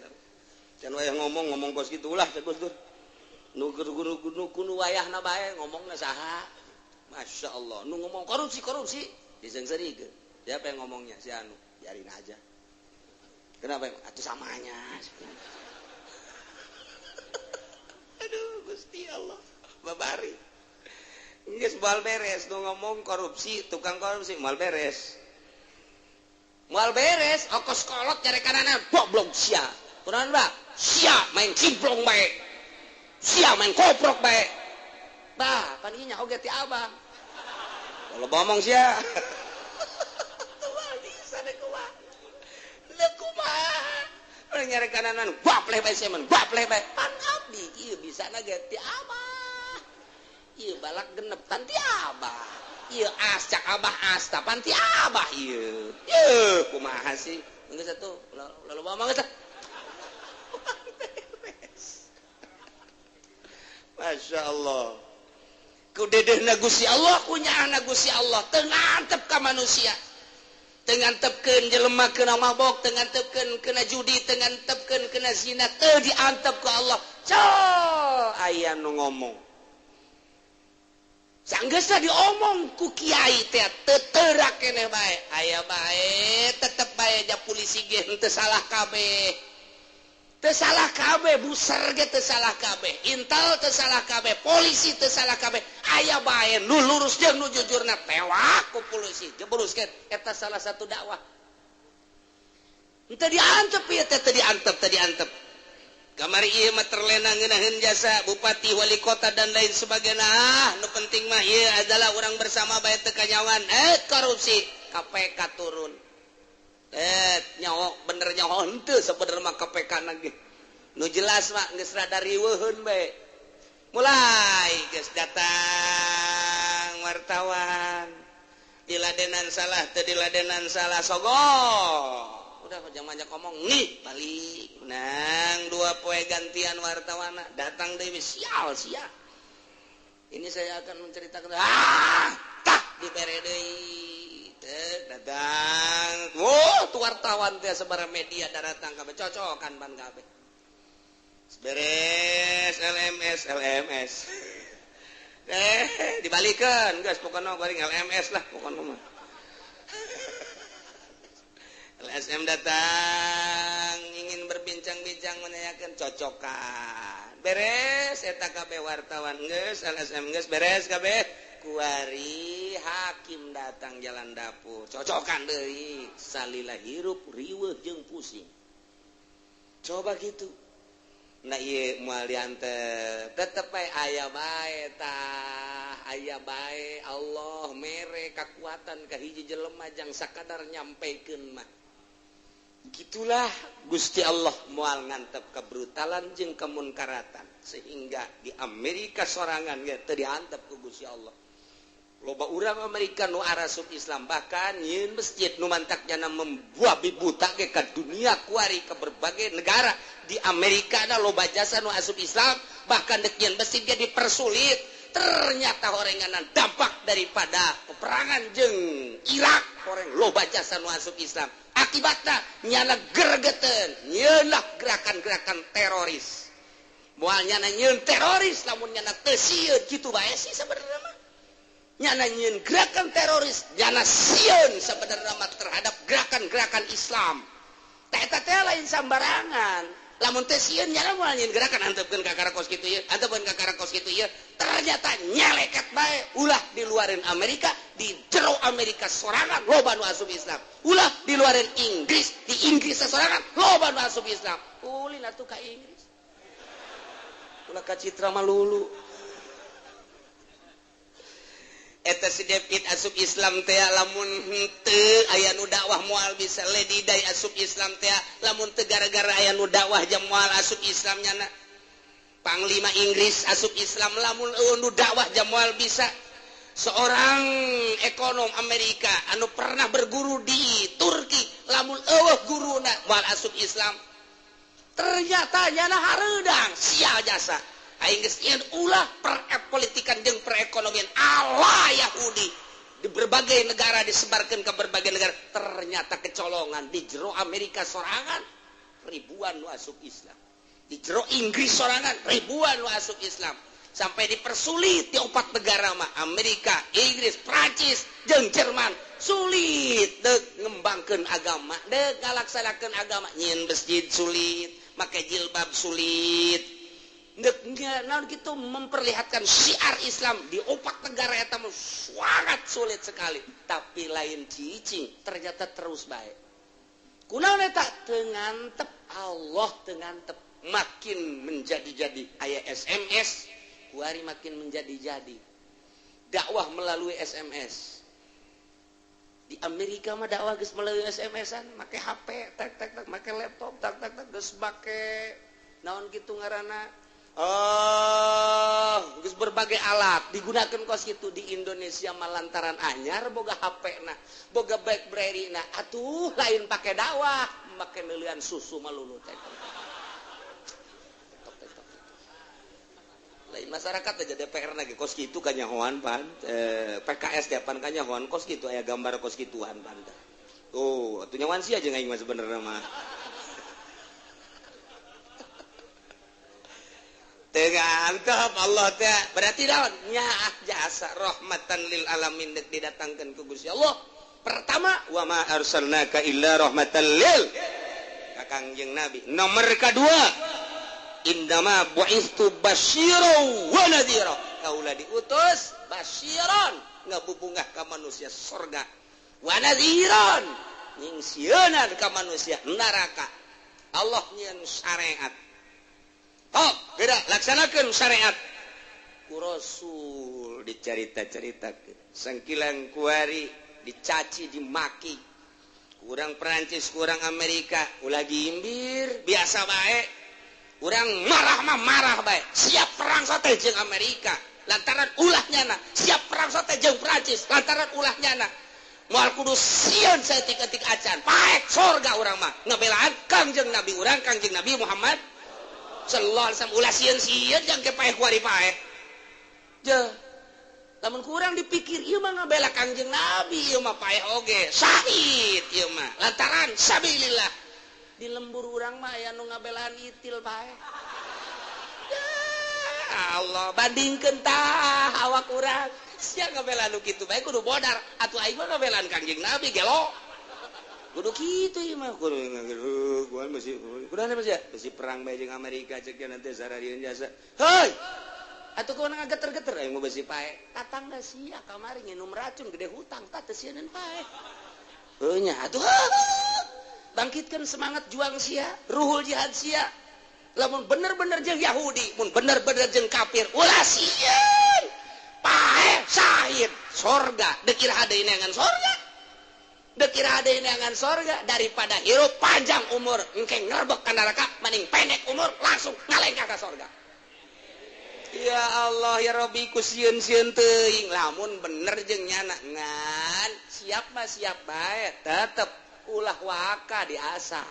Can wayah ngomong-ngomong kos kitu ulah cek Gus Dur. Nu nu wayahna bae ngomongna saha? Masya Allah, nu ngomong korupsi-korupsi diseungseurikeun. Siapa yang ngomongnya? Si anu, biarin aja. Kenapa emang? Atuh samanya. Aduh, Gusti Allah, babari. Geus moal beres nu ngomong korupsi, tukang korupsi moal beres. Moal beres, okos kolot nyarekanana goblok sia. Kunaon ba? Sia main cimplong bae. Sia main koprok bae. Bah, pan ieu nya oge ti abang. Kalau ngomong sia. Tuh bisa deh kumaha. Leuh kumaha. Urang nyarekananan bapleh bae sia man, bapleh bae. Pan abdi ieu bisana ge ti abah. Ieu balak genep pan ti abah. Ieu as cak abah as ta pan ti abah ieu. Yeuh kumaha sih? Geus atuh, lalu ngomong geus. Masya Allah. Kudedehna Gusti Allah, kunyaahna Gusti Allah, teu ngantep ka manusia. Teu ngantepkeun jelema kena mabok, teu ngantepkeun kena judi, teu ngantepkeun kena zina, teu diantep ku Allah. Col aya nu ngomong. Sanggeusna diomong ku kiai teh teu teurak keneh bae. Aya bae tetep bae ja polisi ge henteu salah kabeh. Teu salah kabeh, buser ge teu salah kabeh, intel teu salah kabeh, polisi teu salah kabeh. Aya bae nu lurus jeung nu jujurna tewak ku polisi. Jebruskeun eta salah satu dakwah. Teu diantep ieu teh, teu diantep, teu diantep. Kamari ieu mah terlena ngeunaheun jasa bupati, wali kota dan lain sebagainya. Ah, nu penting mah ieu adalah urang bersama bae teu kanyawan. Korupsi KPK turun. Nyaho bener nyaho henteu sabenerna mah KPK na ge. Nu jelas mah geus rada riweuheun bae. Mulai geus datang wartawan. Diladenan salah teu diladenan salah sogok. Udah jangan banyak ngomong nih balik nang dua poe gantian wartawana datang deui sial sia. Ini saya akan menceritakan tak dibere deui teu datang. Wah, tu wartawan teh sabaraha media datang kabeh cocokan ban kabeh. Beres LMS LMS. Dibalikeun geus pokona goreng LMS lah pokona mah. LSM datang ingin berbincang-bincang menanyakan cocokan. Beres eta kabeh wartawan geus LSM geus beres kabeh. Kuari hakim datang jalan dapur cocokan deui salila hirup riweuh jeung pusing. Coba gitu. Nah ieu moal diantep tetep bae aya bae tah aya bae Allah mere kakuatan ka hiji jelema jang sakadar nyampekeun mah. Gitulah Gusti Allah moal ngantep kebrutalan jeung kemunkaratan sehingga di Amerika sorangan ge teu diantep ku Gusti Allah. Loba urang Amerika nu arasup Islam bahkan nyieun masjid nu mantak jana membuat buta ge ka dunia kuari ke berbagai negara di Amerika na loba jasa nu asup Islam bahkan dek nyieun masjid ge dipersulit. Ternyata horenganan dampak daripada peperangan jeung Irak horeng loba jasa nu asup Islam. Akibatna nyana gergeten nyeunah gerakan-gerakan teroris. Moal nyana nyeun teroris lamun nyana teu sieun kitu bae sih sebenarnya mah. Nyana nyeun gerakan teroris nyana sieun sebenarnya mah terhadap gerakan-gerakan Islam. Tah eta teh lain sambarangan. Lamun teu sieun nyana moal nyeun gerakan antepkeun ka karakos kitu ieu, antepkeun ka karakos kitu ieu. Ternyata nyeleket bae ulah diluarin Amerika, di jero Amerika sorangan loba nu asup Islam. Ulah diluarin Inggris, di Inggris sorangan loba nu asup Islam. Ulin atuh ka Inggris. Ulah ka citra malulu. Eta si David asup Islam teh lamun henteu aya nu dakwah moal bisa Lady Di asup Islam teh lamun teu gara-gara aya nu dakwah jam moal asup Islam nyana. Panglima Inggris asup Islam lamun eueuh nu dakwah jam moal bisa. Seorang ekonom Amerika anu pernah berguru di Turki lamun eueuh guruna moal asup Islam. Ternyata nyana hareudang sial jasa. Aing geus nyieun ulah perpolitikan jeung perekonomian ala Yahudi di berbagai negara disebarkan ke berbagai negara. Ternyata kecolongan di jero Amerika sorangan ribuan nu asup Islam. Di jero Inggris sorangan ribuan nu asup Islam. Sampai dipersulit di opat negara mah Amerika, Inggris, Prancis, jeung Jerman. Sulit deuk ngembangkeun agama, deuk ngalaksanakeun agama. Nyieun masjid sulit, make jilbab sulit. Deuk naon kitu memperlihatkan syiar Islam di opat negara eta mah sangat sulit sekali. Tapi lain cicing, ternyata terus bae. Kunaon eta teu ngantep Allah teu ngantep makin menjadi-jadi aya SMS kuari makin menjadi-jadi dakwah melalui SMS. Di Amerika mah dakwah geus melalui SMS-an, make HP, tak tak tak, make laptop, tak tak tak, geus make naon kitu ngaranna. Oh, geus berbagai alat digunakan kos kitu. Di Indonesia mah lantaran anyar boga HP na, boga BlackBerry na, atuh lain pake dakwah, make meulian susu malulu teh. Lain masyarakat aja DPR lagi kos kitu kanyahoan pan, PKS depan kanyahoan kos kitu aya gambar kos kituan pan. Oh, atuh nyawan sia jeung aing mah sebenarnya mah. Teu ngantep Allah teh berarti naon? Nyaah jasa rahmatan lil alamin deuk didatangkeun ku Gusti Allah. Pertama, wa ma arsalnaka illa rahmatan lil ka Kangjeng Nabi. Nomor kedua, indama bu'istu basyiran wa nadhira. Kaula diutus basyiran ngabubungah ka manusia surga, wa nadhiran Nyingsieunan ka manusia neraka. Allah nyieun syariat. Tok, geura laksanakeun syariat. Ku Rasul dicarita-caritakeun. Sangkilang kuari dicaci dimaki. Kurang Perancis, kurang Amerika, ulah gimbir, biasa bae. Urang marah mah marah bae. Siap perang sote jeung Amerika lantaran ulah nyana, siap perang sote jeung Perancis lantaran ulah nyana. Moal kudu sieun saeutik-eutik acan. Paek sorga urang mah ngabelaan Kangjeng Nabi urang, Kangjeng Nabi Muhammad sallallahu alaihi wasallam. Ulah sieun-sieun jang ke paek kuari paek. Je lamun kurang dipikir ieu mah ngabela Kangjeng Nabi, ieu mah paeh oge syahid ieu mah lantaran sabilillah. Di lembur urang mah aya nu ngabelaan itil paeh. Ya Allah, bandingkeun tah awak urang sia ngabelaan nu kitu bae kudu bodar atuh aing mah ngabelaan Kangjeng Nabi gelo. Kudu kitu ieu mah kudu gua masih kudu masih besi perang bae jeung Amerika cek nanti sararieun jasa. Heuy. Atuh kumaha ngageter-geter aing mah besi pae. Tatangga sia kamari nginum racun gede hutang tah teu sieun pae. Heuh nya atuh bangkitkan semangat juang sia, ruhul jihad sia. Lamun bener-bener jeung Yahudi, mun bener-bener jeung kafir, ulah sieun. Pae syahid sorga, deuk iraha deui neangan sorga. Deuk iraha deui neangan sorga daripada hirup panjang umur engke ngerebek ka neraka, mending pendek umur langsung ngalengkah ka sorga. Ya Allah ya Rabbi ku sieun-sieun teuing lamun bener jeung nyana ngan siap mah siap bae tetep ulah waka diasah.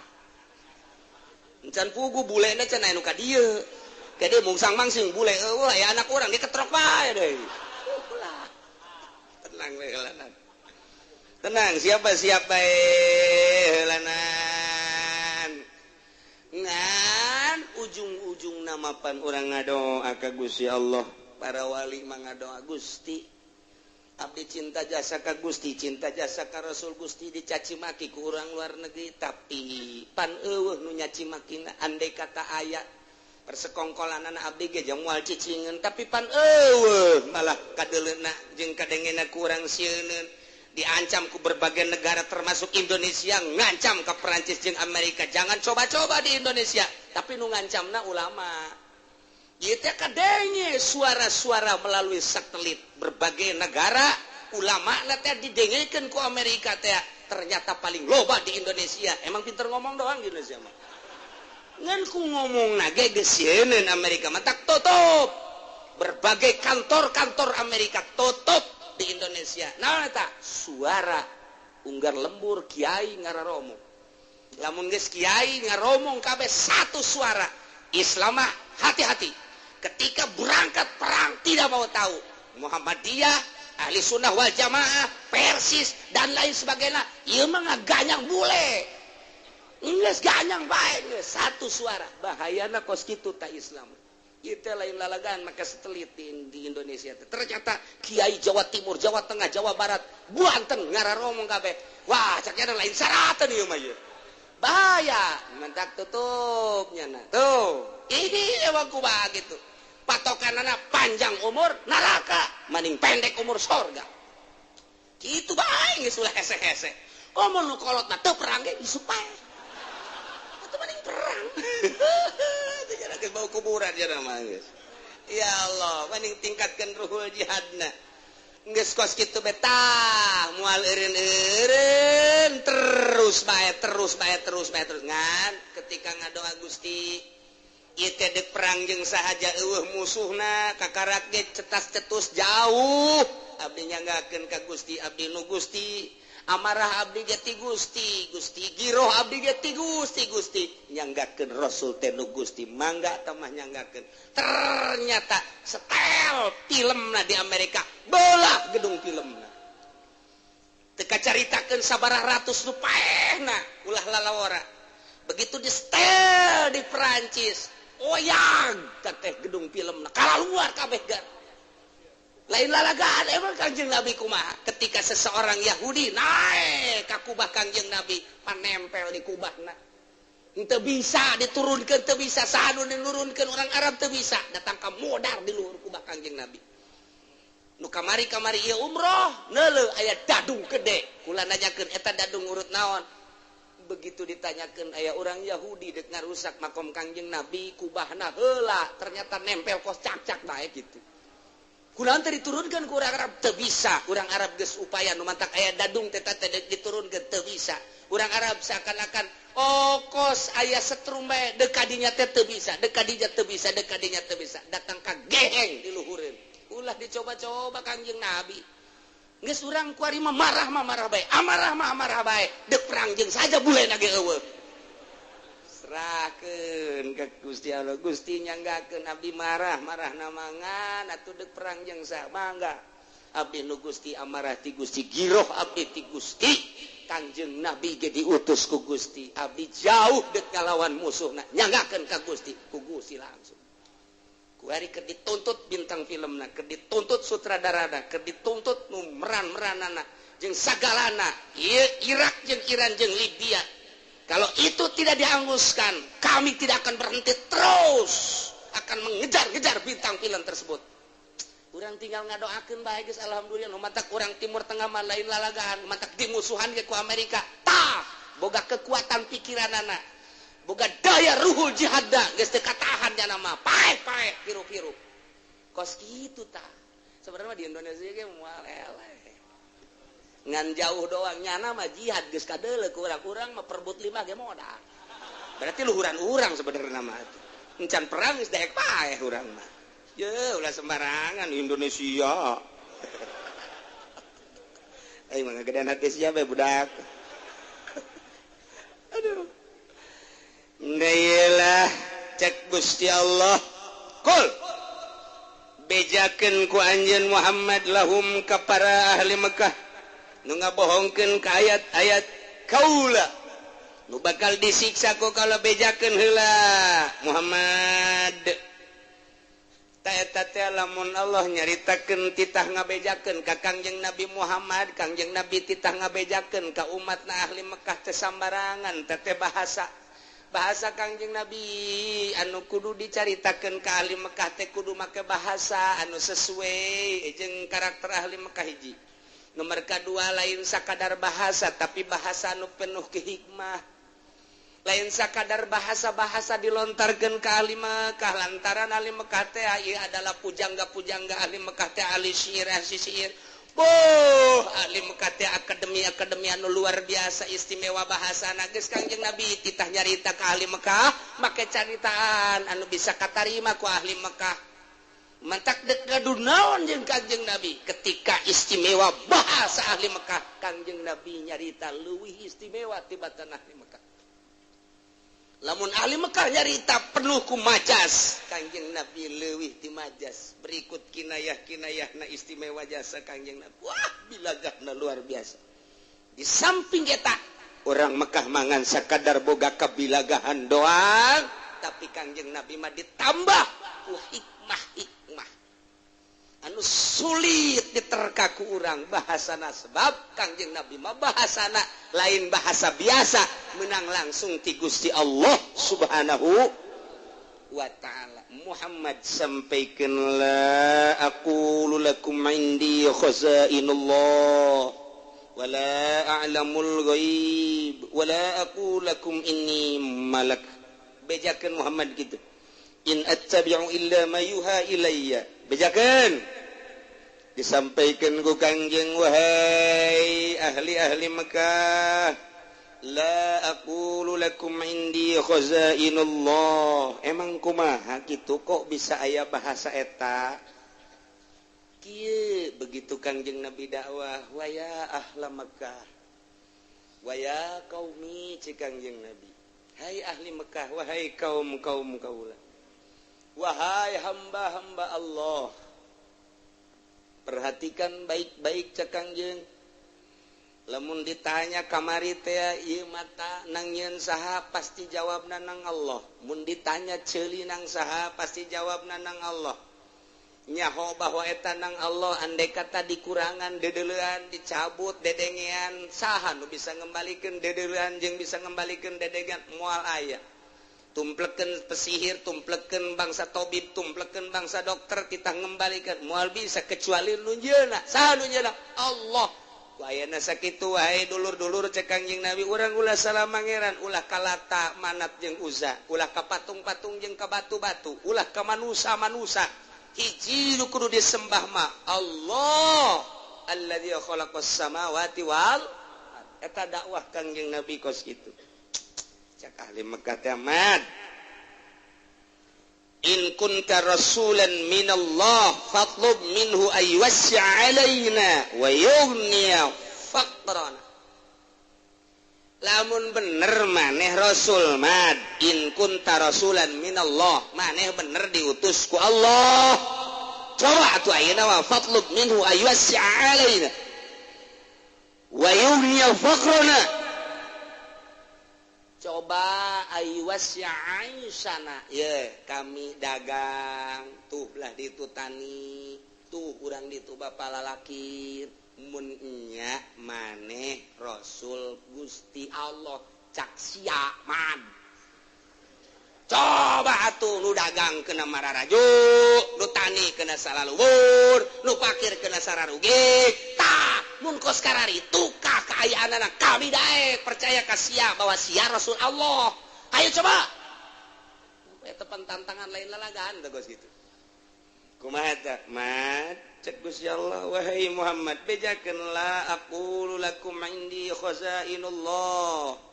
Encan pugu bulena can aya nu ka dieu. Ka dieu mungsang mangsing bule eueuh aya anak urang diketrok bae deui. Ulah. Tenang we heulanan. Tenang siapa siap bae heulanan. Ngan ujung-ujung namapan urang ngadoa ka Gusti Allah. Para wali mah ngadoa Gusti. Abdi cinta jasa ka Gusti, cinta jasa ka Rasul Gusti dicaci maki ku urang luar negeri tapi pan eueuh nu nyaci makina andai kata aya persekongkolanana abdi ge jeung moal cicingeun tapi pan eueuh malah kadeuleuna jeung kadengena ku urang sieuneun diancam ku berbagai negara termasuk Indonesia ngancam ka Perancis jeung Amerika jangan coba-coba di Indonesia tapi nu ngancamna ulama. Ieu teh kadenge suara-suara melalui satelit berbagai negara ulama na teh didengekeun ku Amerika teh ternyata paling loba di Indonesia. Emang pinter ngomong doang di Indonesia mah. Ngan ku ngomongna ge geus sieun Amerika mah tak tutup. Berbagai kantor-kantor Amerika tutup di Indonesia. Naon eta? Suara unggar lembur kiai ngararomong. Lamun geus kiai ngaromong kabeh satu suara. Islam mah hati-hati. Ketika berangkat perang tidak mau tahu Muhammadiyah, Ahli Sunnah wal Jamaah, Persis dan lain sebagainya. Ieu mah ngaganyang bule. Geus ganyang bae geus satu suara. Bahayana kos kitu ta Islam. Ieu teh lain lalagan maka satelit di Indonesia teh. Ternyata kiai Jawa Timur, Jawa Tengah, Jawa Barat, Banten ngararomong kabeh. Wah, cak nya lain syaratan ieu mah ieu. Bahaya, mentak tutup nyana. Tuh, ini emang kumaha gitu. Patokanana panjang umur neraka, maning pendek umur sorga. Kitu bae geus ulah hese-hese. Komo nu kolotna teu perang ge isuk pae. Atuh maning perang. Teu jana geus bau kuburan jana mah geus. Ya Allah, maning tingkatkeun ruhul jihadna. Geus kos kitu betah, moal eureun-eureun terus bae terus bae terus bae terus ngan ketika ngadoa Gusti ieu teh deuk perang jeung sahaja eueuh musuhna kakarak ge cetas-cetus jauh abdi nyanggakeun ka Gusti abdi nu Gusti amarah abdi ge ti Gusti Gusti giroh abdi ge ti Gusti Gusti nyanggakeun Rasul teh nu Gusti mangga tamah nyanggakeun ternyata setel filmna di Amerika bola gedung filmna teu kacaritakeun sabaraha ratus nu paehna ulah lalawara begitu di setel di Perancis oyag teh gedung filmna kalaluar kabeh gar lain lalagaan emang Kangjeng Nabi kumaha ketika seseorang Yahudi naik ka kubah Kangjeng Nabi panempel di kubahna teu bisa diturunkeun teu bisa saha nu dinurunkeun orang Arab teu bisa datang ka modar di luhur kubah Kangjeng Nabi nu kamari-kamari ieu umroh neuleuh aya dadung gede kula nanyakeun eta dadung urut naon Begitu ditanyakan aya orang Yahudi dek ngarusak makom Kangjeng Nabi, kubahna heula ternyata nempel kos cak-cak bae gitu. Kunaon teh diturunkeun ku urang Arab? Teu bisa. Urang Arab geus upaya nu mantak aya dadung teh teh diturunkeun teu bisa. Urang Arab seakan-akan oh kos aya setrum bae deuk kadinya teh teu bisa, deuk kadinya teu bisa, deuk kadinya teu bisa. Datang ka geheng diluhureun. Ulah dicoba-coba Kangjeng Nabi. Geus urang kuari mah marah bae, amarah mah amarah bae, deuk perang jeung saja bulena ge eueuh. Serahkeun ka Gusti Allah. Gusti nyanggakeun abdi marah, marah namangan atuh deuk perang jeung saha mangga. Abdi nu Gusti amarah ti Gusti, giroh abdi ti Gusti. Kangjeng Nabi ge diutus ku Gusti. Abdi jauh deuk ngalawan musuhna, nyanggakeun ka Gusti, ku Gusti langsung. Kuari keur dituntut bintang filmna, keur dituntut sutradarana, keur dituntut nu meran-meranana jeung sagalana. Ieu Irak jeung Iran jeung Libya. Kalau itu tidak dihanguskan, kami tidak akan berhenti, terus akan mengejar-ngejar bintang film tersebut. Urang tinggal ngadoakeun bae geus alhamdulillah. Nu matak urang Timur Tengah mah lain lalagaan, matak dimusuhan ge ku Amerika. Tah, boga kekuatan pikiranana, boga daya ruhul jihadna, geus teu katahan nya mah. Paeh-paeh piru-piru. Kos kitu tah. Sebenarnya di Indonesia ge moal eleh. Ngan jauh doang nyana mah jihad geus kadeuleu ku urang-urang mah perbut lima ge modal. Berarti luhuran urang sebenarnya mah. Encan perang geus daek paeh urang mah. Ye, ulah sembarangan Indonesia. Aing mah ngagedean hati siapa budak. Aduh. Ndeyelah cek Gusti Allah. Kul bejakeun ku anjeun Muhammad lahum ka para ahli Mekah nu ngabohongkeun ka ayat-ayat kaula nu bakal disiksa ku kalau bejakeun heula Muhammad. Ta eta teh lamun Allah nyaritakeun titah ngabejakeun ka Kangjeng Nabi Muhammad, Kangjeng Nabi titah ngabejakeun ka umatna ahli Mekah teh sambarangan teh bahasa bahasa Kangjeng Nabi anu kudu dicaritakeun ka ahli Mekah teh kudu make bahasa anu sesuai jeung karakter ahli Mekah hiji. Nomor kedua lain sakadar bahasa tapi bahasa anu penuh kehikmah. Lain sakadar bahasa-bahasa dilontarkeun ka ahli Mekah lantaran ahli Mekah teh ieu adalah pujangga-pujangga ahli Mekah teh ahli syair ahli syair. Boh, ahli Mekah teh akademi-akademi anu luar biasa istimewa bahasana. Geus Kangjeng Nabi titah nyarita ka ahli Mekah make caritaan anu bisa katarima ku ahli Mekah. Mantak dek ngadu naon jeung Kangjeng Nabi ketika istimewa bahasa ahli Mekah, Kangjeng Nabi nyarita leuwih istimewa tibatan ahli Mekah. Lamun ahli Mekah nyarita penuh ku majas, Kangjeng Nabi leuwih ti majas. Berikut kinayah-kinayahna istimewa jasa Kangjeng Nabi. Wah, bilagahna luar biasa. Di samping eta orang Mekah mangan sakadar boga kabilagahan doang, tapi Kangjeng Nabi mah ditambah ku hikmah-hikmah anu sulit diterka ku urang bahasana, sebab Kangjeng Nabi mah bahasana lain bahasa biasa, menang langsung ti Gusti Allah Subhanahu wa ta'ala. Muhammad sampaikan la aqulu lakum indi khazainullah wala a'lamul ghaib wala aqulu lakum inni malak. Bejakeun Muhammad gitu. In attabi'u illa ma yuha ilayya. Bejakeun disampaikan ku Kangjeng, wahai ahli-ahli Mekah, la aqulu lakum indi khazainullah. Emang kumaha kitu kok bisa aya bahasa eta? Kieu begitu Kangjeng Nabi dakwah, wa ya ahla Mekah wa ya qaumi, cik Kangjeng Nabi, hai ahli Mekah, wahai kaum-kaum kaula, wahai hamba-hamba Allah, perhatikan baik-baik cek Kangjeng. Lamun ditanya kamari teh ieu mata nang nyeun saha, pasti jawabna nang Allah. Mun ditanya ceuli nang saha, pasti jawabna nang Allah. Nyaho bahwa eta nang Allah, andai kata dikurangan dedeleuan, dicabut dedengean, saha nu bisa ngembalikeun dedeleuan jeung bisa ngembalikeun dedengean? Moal aya. Tumplekeun pesihir, tumplekeun bangsa tobib, tumplekeun bangsa dokter, kita ngembalikan moal bisa kecuali nu nyeuna. Saha nu nyeuna? Allah. Ku ayana sakitu wae dulur-dulur cek Kangjeng Nabi urang ulah salah mangeran, ulah kalata manat jeung Uzza, ulah ka patung-patung jeung ka batu-batu, ulah ka manusa-manusa. Hiji nu kudu disembah mah Allah alladzi khalaqas samawati wal eta dakwah Kangjeng Nabi kos kitu. Cak ahli Mekah teh mad in kunta rasulan minallah fatlub minhu ay wasi' alaina wa yughniya faqrana. Lamun bener maneh rasul mad in kunta rasulan minallah maneh bener diutus ku Allah, coba atuh ayeuna mah fatlub minhu ay wasi' alaina wa yughniya faqrana. Coba aywas sana ye kami dagang tuh lah ditu tani tuh urang ditu bapa lalaki mun nya maneh rasul Gusti Allah cak sia man. Coba atuh nu dagang kena mararaju, nu tani kena salaluhur, nu pakir kena sararugi. Tah mun kos kararitu ka kaayaanana kami daek percaya ka sia bahwa sia Rasul Allah. Ayo coba. Eta tantangan lain lalagaan teh geus kitu. Kumaha teh? Mad cek Gusti Allah wahai Muhammad bejakeun la aqulu lakum indi khazainullah.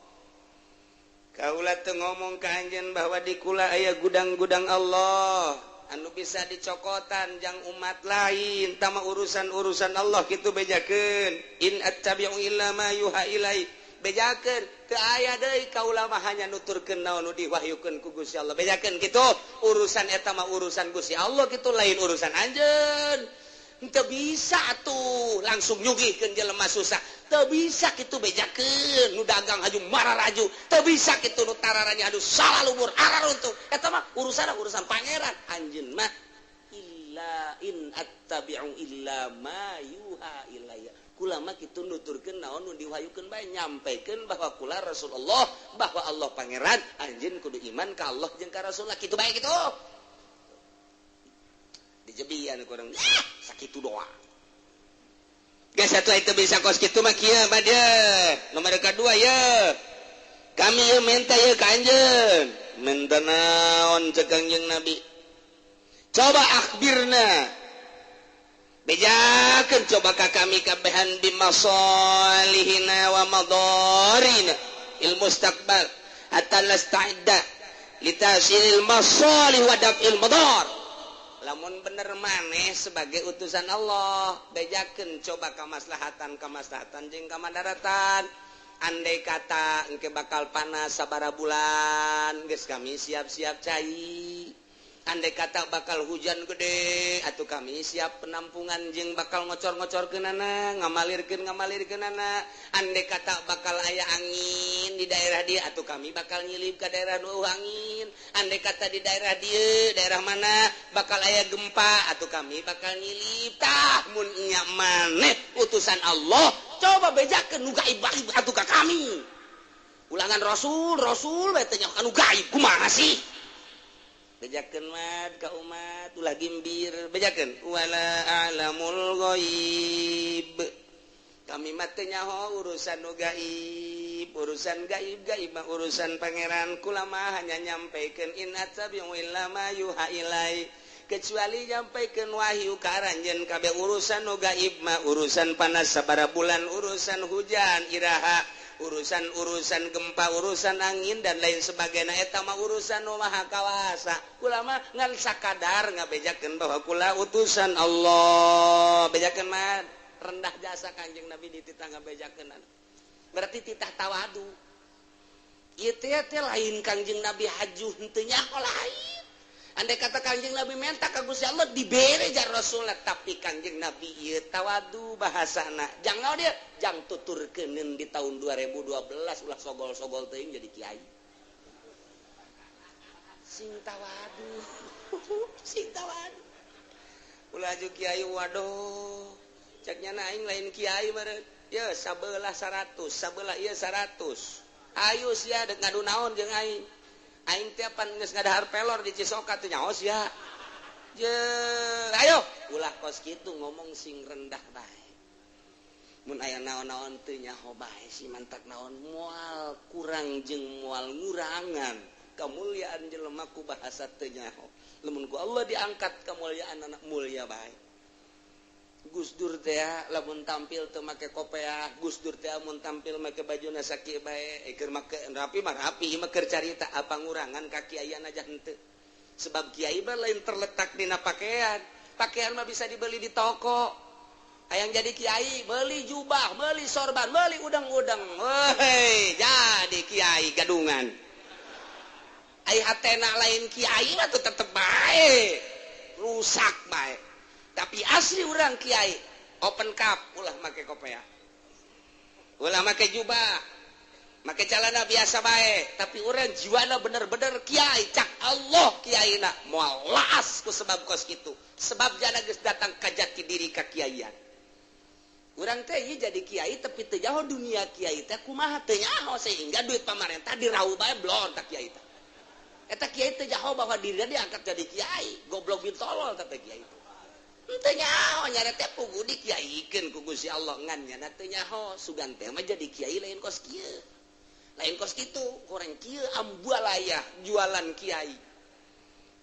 Kaula teu ngomong ka anjeun bahwa di kula aya gudang-gudang Allah anu bisa dicokotan jang umat lain tama urusan-urusan Allah kitu bejakeun in attabi'u illa ma yuha ilai bejakeun teu aya deui kaula mah hanya nuturkeun naon nu diwahyukeun ku Gusti Allah bejakeun kitu urusan eta mah urusan Gusti Allah kitu lain urusan anjeun. Teu bisa atuh langsung nyugihkeun jelema susah, teu bisa kitu bejakeun nu dagang haju mararaju, teu bisa kitu nu tararanya aduh salah lumur araruntuh eta mah urusan urusan pangeran anjeun mah illa in attabi'u illa ma yuha ilayya. Kula mah kitu nuturkeun naon nu diwahyukeun bae nyampekeun bahwa kula Rasulullah bahwa Allah pangeran anjeun kudu iman ka Allah jeung ka Rasulullah kitu bae kitu. Dijebian kurang sakitu doa. Geus satu itu bisa kos kitu mah kieu mah dia. Nomor kedua ya. Kami ye minta ye ka anjeun. Minta naon cek Kangjeng Nabi? Coba akhbirna. Bejakeun coba ka kami kabehan bimasalihina wa madarina il mustaqbal hatta nasta'idda litasilil masalih wa daf'il madar. Lamun bener maneh sebagai utusan Allah bejakeun coba kamaslahatan jeung kamadaratan. Andai kata engke bakal panas sabara bulan geus kami siap-siap cai. Andai kata bakal hujan gede atuh kami siap penampungan jeung bakal ngocor-ngocorkeunana ngamalirkeun-ngamalirkeunana. Andai kata bakal aya angin di daerah dia atuh kami bakal nyilip ka daerah nu angin. Andai kata di daerah dia daerah mana bakal aya gempa atuh kami bakal nyilip. Tah mun nya maneh utusan Allah coba bejakeun nu gaib-gaib atuh ka kami. Ulangan rasul rasul bae teh anu gaib kumaha sih? Bejakeun mad ka umat ulah gimbir bejakeun wala a'lamul ghaib. Kami mah teu nyaho urusan nu gaib, urusan gaib-gaib mah urusan pangeran. Kula mah hanya nyampaikan in attabi'u illa ma yuha ilai, kecuali nyampaikan wahyu ka aranjeun kabeh urusan nu gaib mah urusan panas sabara bulan, urusan hujan iraha, urusan-urusan gempa, urusan angin dan lain sebagainya eta mah urusan nu maha kawasa. Kula mah ngan sakadar ngabejakeun bahwa kula utusan Allah. Bejakeun mah rendah jasa Kanjeng Nabi dititah ngabejakeun. Berarti titah tawadu. Ieu teh lain Kanjeng Nabi hajuh henteu nyaho lain. Andai kata Kanjeng Nabi minta ka Gusti Allah dibere jar Rasulullah, tapi Kanjeng Nabi ieu tawadu bahasana. Jangan dia jang tuturkeuneun di tahun 2012 ulah sogol-sogol teuing jadi kiai. Sing tawadu. Sing tawadu. Ulah aju kiai waduh. Cek nyana aing lain kiai meureun. Ye sabelah 100, sabelah ieu 100. Ayo sia deuk ngadu naon jeung aing. Aing teh pan geus ngadahar pelor di Cisoka teh nyaho sia. Je, ayo ulah kos kitu ngomong sing rendah bae. Mun aya naon-naon teu nyaho bae si mantak naon moal kurang jeung moal ngurangan kamuliaan jelema ku bahasa teu nyaho. Lamun ku Allah diangkat kemuliaan anak mulia bae. Gus Dur teh lamun tampil teu make kopeah, Gus Dur teh mun tampil make bajuna sakieu bae, keur make rapi mah rapi, mah keur carita apa ngurangan ka kiaian aja henteu. Sebab kiai mah lain terletak dina pakaian. Pakaian mah bisa dibeli di toko. Hayang jadi kiai, beli jubah, beli sorban, beli udang-udang. Woi, jadi kiai gadungan. Ai hatena lain kiai mah tuh tetep bae. Rusak bae. Tapi asli urang kiai, open cup, ulah make kopeah. Ulah make jubah. Make celana biasa bae, tapi urang jiwana bener-bener kiai, cak Allah kiaina moal laas ku sebab kos kitu. Sebab jana geus datang ka jati diri ka kiaian. Urang teh ieu jadi kiai tapi teu nyaho dunia kiai teh kumaha teu nyaho sehingga duit pamarentah dirau bae blon tak kiai teh. Eta kiai teu nyaho bahwa dirinya diangkat jadi kiai, goblok bin tolol teh kiai teh. Teu nyaho nyare teh pugu dikiaikeun ku Gusti Allah ngan nyana teu nyaho sugan teh mah jadi kiai lain kos kieu. Lain kos kitu, kurang kieu ambualayah jualan kiai.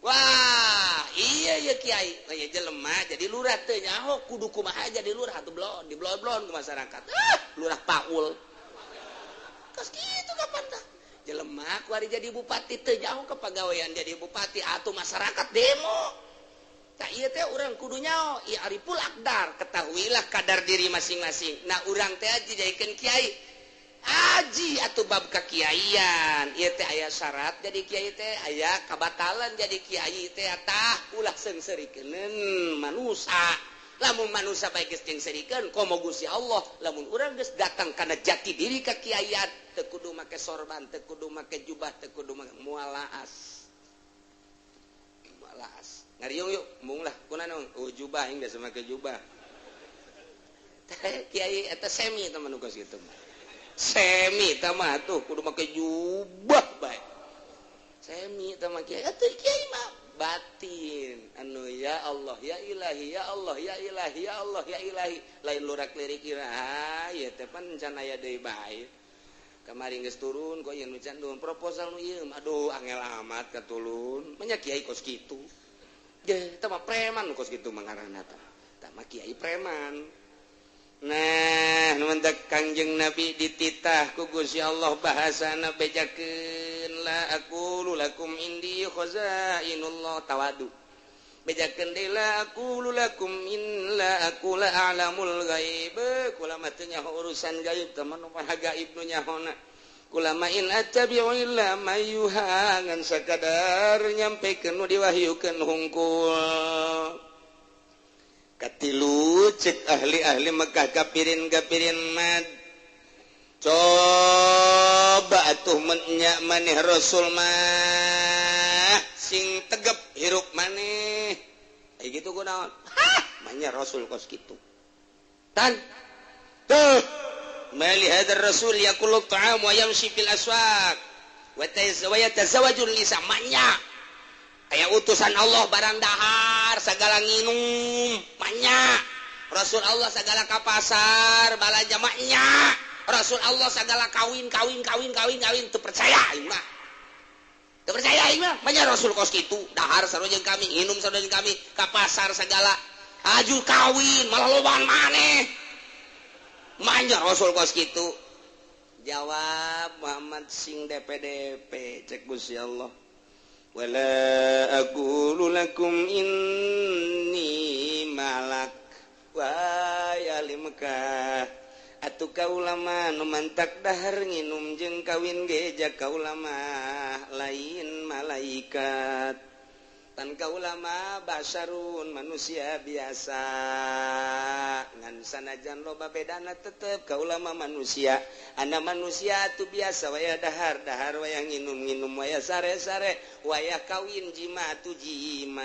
Wah, iya iya kiai, aya jelema jadi lurah teu nyaho kudu kumaha jadi lurah atuh blon, diblon-blon ku masyarakat. Ah, lurah paul. Kos kitu kapan tah? Jelema ku ari jadi bupati teu nyaho kepagawean jadi bupati atuh masyarakat demo. Tah ieu teh urang kudu nyaho, ieu ariful aqdar, ketahuilah kadar diri masing-masing. Nah urang teh dijadikeun kiai. Aji atau bab kekiaian ieu teh aya syarat jadi kiai teh aya kabatalan jadi kiai teh tah ulah seungseurikeun manusa. Lamun manusa bae geus jeung komo Gusti Allah lamun urang geus datang kana jati diri ka kiaian teu kudu make sorban teu kudu make jubah teu kudu make moal laas. Moal laas. Ngariung yuk mung lah kunaon oh jubah aing geus make jubah. Teh kiai eta semi teman kos kitu mah. Semi tama tuh kudu make jubah bae. Semi tama kiai atuh kiai mah batin anu ya Allah ya ilahi ya Allah ya ilahi ya Allah ya ilahi lain lurak lirik iraha ieu teh pan can aya deui bae. Kamari geus turun kok ieu nu can proposal nu ieu aduh angel amat katulun nya kiai kos kitu. Ge teh mah preman kos kitu mah ngaranna teh. Tah mah kiai preman. Nah, numantak Kangjeng Nabi dititah ku Gusti Allah bahasana bejakeun la aqulu lakum indi khazainullah tawadu. Bejakeun deui la aqulu lakum in la aqula a'lamul ghaib. Kula mah teu nyaho urusan gaib teh mah nu maha gaib nu nyahona. Kula ma in attabi'u illa ma yuha ngan sakadar nyampekeun nu diwahyukeun hungkul. Katilu cek ahli-ahli Mekah kapirin-kapirin mad coba atuh menyak maneh Rasul mah sing tegep hirup maneh ai gitu kunaon hah manya Rasul kos kitu tan tuh mali hadzal rasul yaqulu ta'am wa yamshi fil aswaq wa yatazawwaju nisa manya aya utusan Allah barang dahar segala nginum banyak Rasul Allah segala ka pasar balanja maknya Rasul Allah segala kawin kawin kawin kawin kawin teu percaya aing mah teu percaya aing mah banyak Rasul kos kitu dahar sarua jeung kami nginum sarua jeung kami ka pasar segala aju kawin malah lobaan maneh manja Rasul kos kitu jawab Muhammad sing DPDP cek Gusti Allah wala aqulu lakum inni malak wa ya Mekah atuh kaula mah nu mantak dahar nginum jeung kawin ge ja kaula mah lain malaikat tan kaula mah basarun manusia biasa ngan sanajan loba bedana tetep kaula mah manusia ana manusia atuh biasa waya dahar dahar waya nginum-nginum waya sare-sare waya kawin jima atuh jima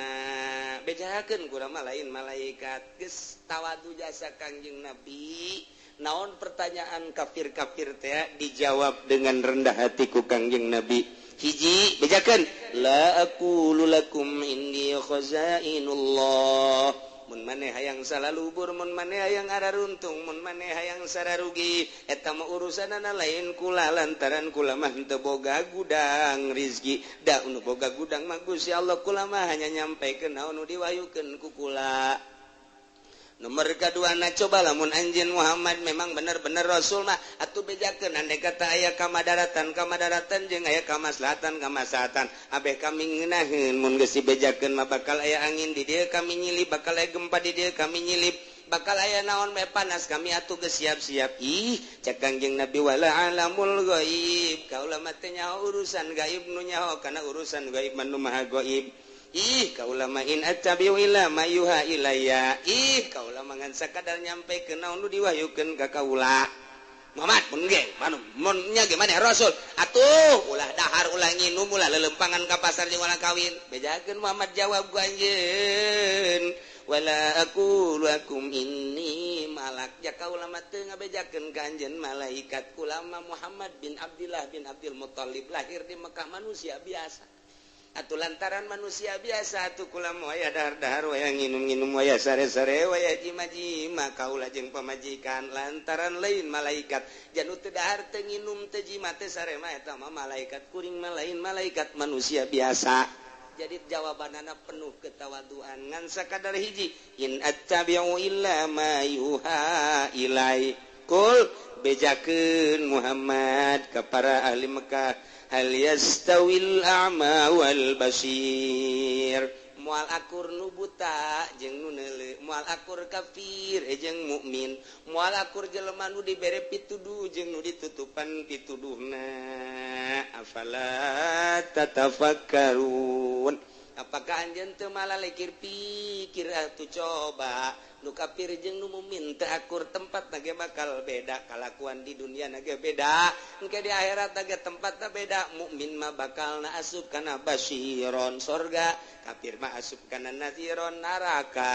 bejakeun kurang mah lain malaikat geus tawadu jasa Kangjeng Nabi naon pertanyaan kafir-kafir teh dijawab dengan rendah hati ku Kangjeng Nabi hiji bejakeun la aqulu lakum inni khazainullah mun maneh hayang salalubur, mun maneh hayang araruntung, mun maneh hayang sararugi, eta mah urusanana lain kula, lantaran kula mah henteu boga gudang rizki. Da nu boga gudang mah Gusti Allah, kula mah hanya nyampaikeun naon nu diwahyukeun ku kula. Nomor kedua na, coba lamun anjeun Muhammad memang bener-bener rasul mah atuh bejakeun andai kata aya kamadaratan kamadaratan jeung aya kamaslahatan kamaslahatan, abeh kami ngeunaheun. Mun geus dibejakeun mah bakal aya angin di dieu kami nyilip, bakal aya gempa di dieu kami nyilip, bakal aya naon bae panas, kami atuh geus siap-siap. Ih, cek Kangjeng Nabi, wala alamul ghaib, kaula mah teu nyaho urusan gaib, nu nyaho kana urusan gaib mah nu maha gaib. Ih, kaula mah in attabi'u illa ma yuha ilayya. Ih, kaula mah ngan sakadar nyampekeun naon nu diwahyukeun ka kaula. Muhammad mun ge manu mun nya ge maneh rasul atuh ulah dahar, ulah nginum, ulah lelempangan ka pasar jeung ulah kawin. Bejakeun Muhammad jawab ku anjeun, wala aqulu lakum inni malak. Ja kaula mah teu ngabejakeun ka anjeun malaikat, kula mah Muhammad bin Abdillah bin Abdul Muthalib, lahir di Mekah, manusia biasa. Atuh lantaran manusia biasa atuh kula mah waya dahar-dahar, waya nginum-nginum, waya sare-sare, waya jima-jima kaula jeung pamajikan, lantaran lain malaikat. Janu teu dahar, teu nginum, teu jima, teu sare mah eta mah malaikat, kuring mah lain malaikat, manusia biasa. Jadi jawabanana penuh ketawaduan, ngan sakadar hiji, in attabi'u illa ma yuha ilai. Kul, bejakeun Muhammad ka para ahli Mekah, hal yastawil a'ma wal basir, moal akur nu buta jeung nu neuleu, moal akur kafir jeung mukmin, moal akur jelema nu dibere pituduh jeung nu ditutupan pituduhna. Afala tatafakkarun, apakah anjeun teu malalekir pikir? Atuh coba, nu kafir jeung nu mukmin teu akur, tempat ge bakal beda, kalakuan di dunia ge beda, engke di akhirat ge tempatna beda. Mukmin mah bakal na asup kana basyiron sorga, kafir mah asup kana nadhiron neraka.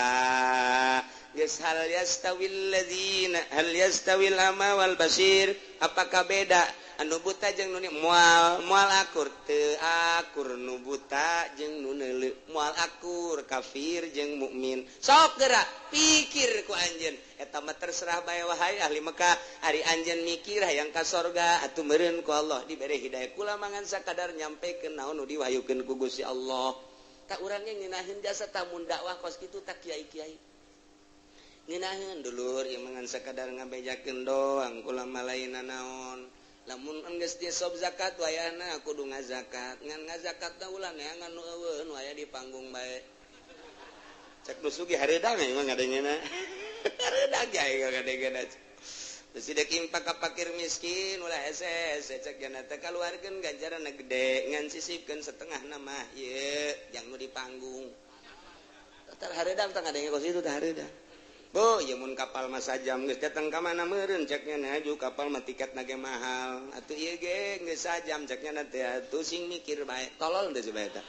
Geus, hal yastawil ladzina, hal yastawil ama wal basir, apakah beda anu buta jeung nu moal? Moal akur, teu akur nu buta jeung nu neuleu, moal akur kafir jeung mukmin. Sok geura pikir ku anjeun, eta mah terserah bae wahai ahli Mekah. Ari anjeun mikir hayang ka sorga, atuh meureun ku Allah dibere hidayah. Kula mangan sakadar nyampekeun naon nu diwahyukeun ku Gusti Allah. Tak urangnya ngeunaheun jasa tamun dakwah kos kitu, tak kiai-kiai ngeunaheun dulur ieu mangan sakadar ngabejakeun doang, kula mah lain naon. Lamun enggeus sob zakat, wayahna kudu ngazakat, ngan ngazakat ulah neangan nu eueuh, nu aya di panggung bae. Cek nu sugih hareudang emang ngadengena, hareudang ge ngadengena. Terus dek impak ka pakir miskin ulah hese hese, cek jana teh kaluarkeun ganjaran gede, ngan sisipkeun setengah nama ieu jang nu di panggung. Tar hareudang tah ngadenge kos itu tah hareudang. Bu, ya mun kapal mah sajam geus datang ka mana meureun, ceknya aju kapal mah tiket ge mahal. Atuh ieu ge geus sajam, ceknya teh atuh sing mikir bae. Tolol teh bae eta.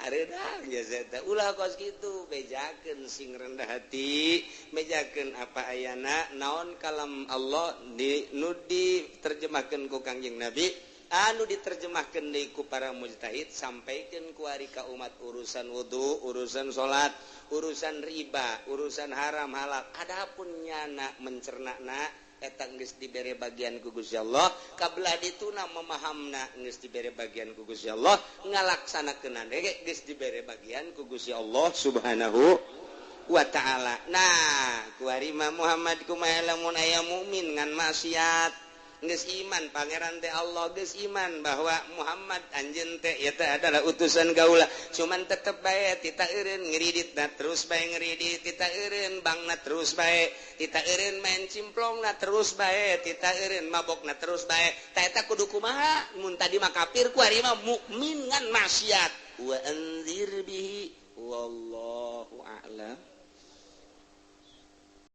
Hareudang geus eta. Ulah kos kitu, bejakeun sing rendah hati, bejakeun apa ayana naon kalam Allah di nu diterjemahkeun ku Kangjeng Nabi, anu diterjemahkan deui ku para mujtahid, sampaikan ku ari ka umat urusan wudu, urusan salat, urusan riba, urusan haram halal. Adapun nyana mencernana eta geus dibere bagian ku Gusti Allah, kabelah dituna memahamna geus dibere bagian ku Gusti Allah, ngalaksanakeunna ge geus dibere bagian ku Gusti Allah Subhanahu wa ta'ala. Nah, kuari mah Muhammad kumaha lamun aya mukmin ngan maksiat? Geus iman pangeran teh Allah, geus iman bahwa Muhammad anjeun teh ieu teh adalah utusan gaula, cuman tetep bae tita eureun ngiriditna terus bae, ngiridit tita eureun bangna terus bae, tita eureun main cimplongna terus bae, tita eureun mabokna terus bae. Ta eta kudu kumaha? Mun tadi mah kafir, ku ari mah mukmin ngan maksiat. Wa anzir bihi wallahu a'lam.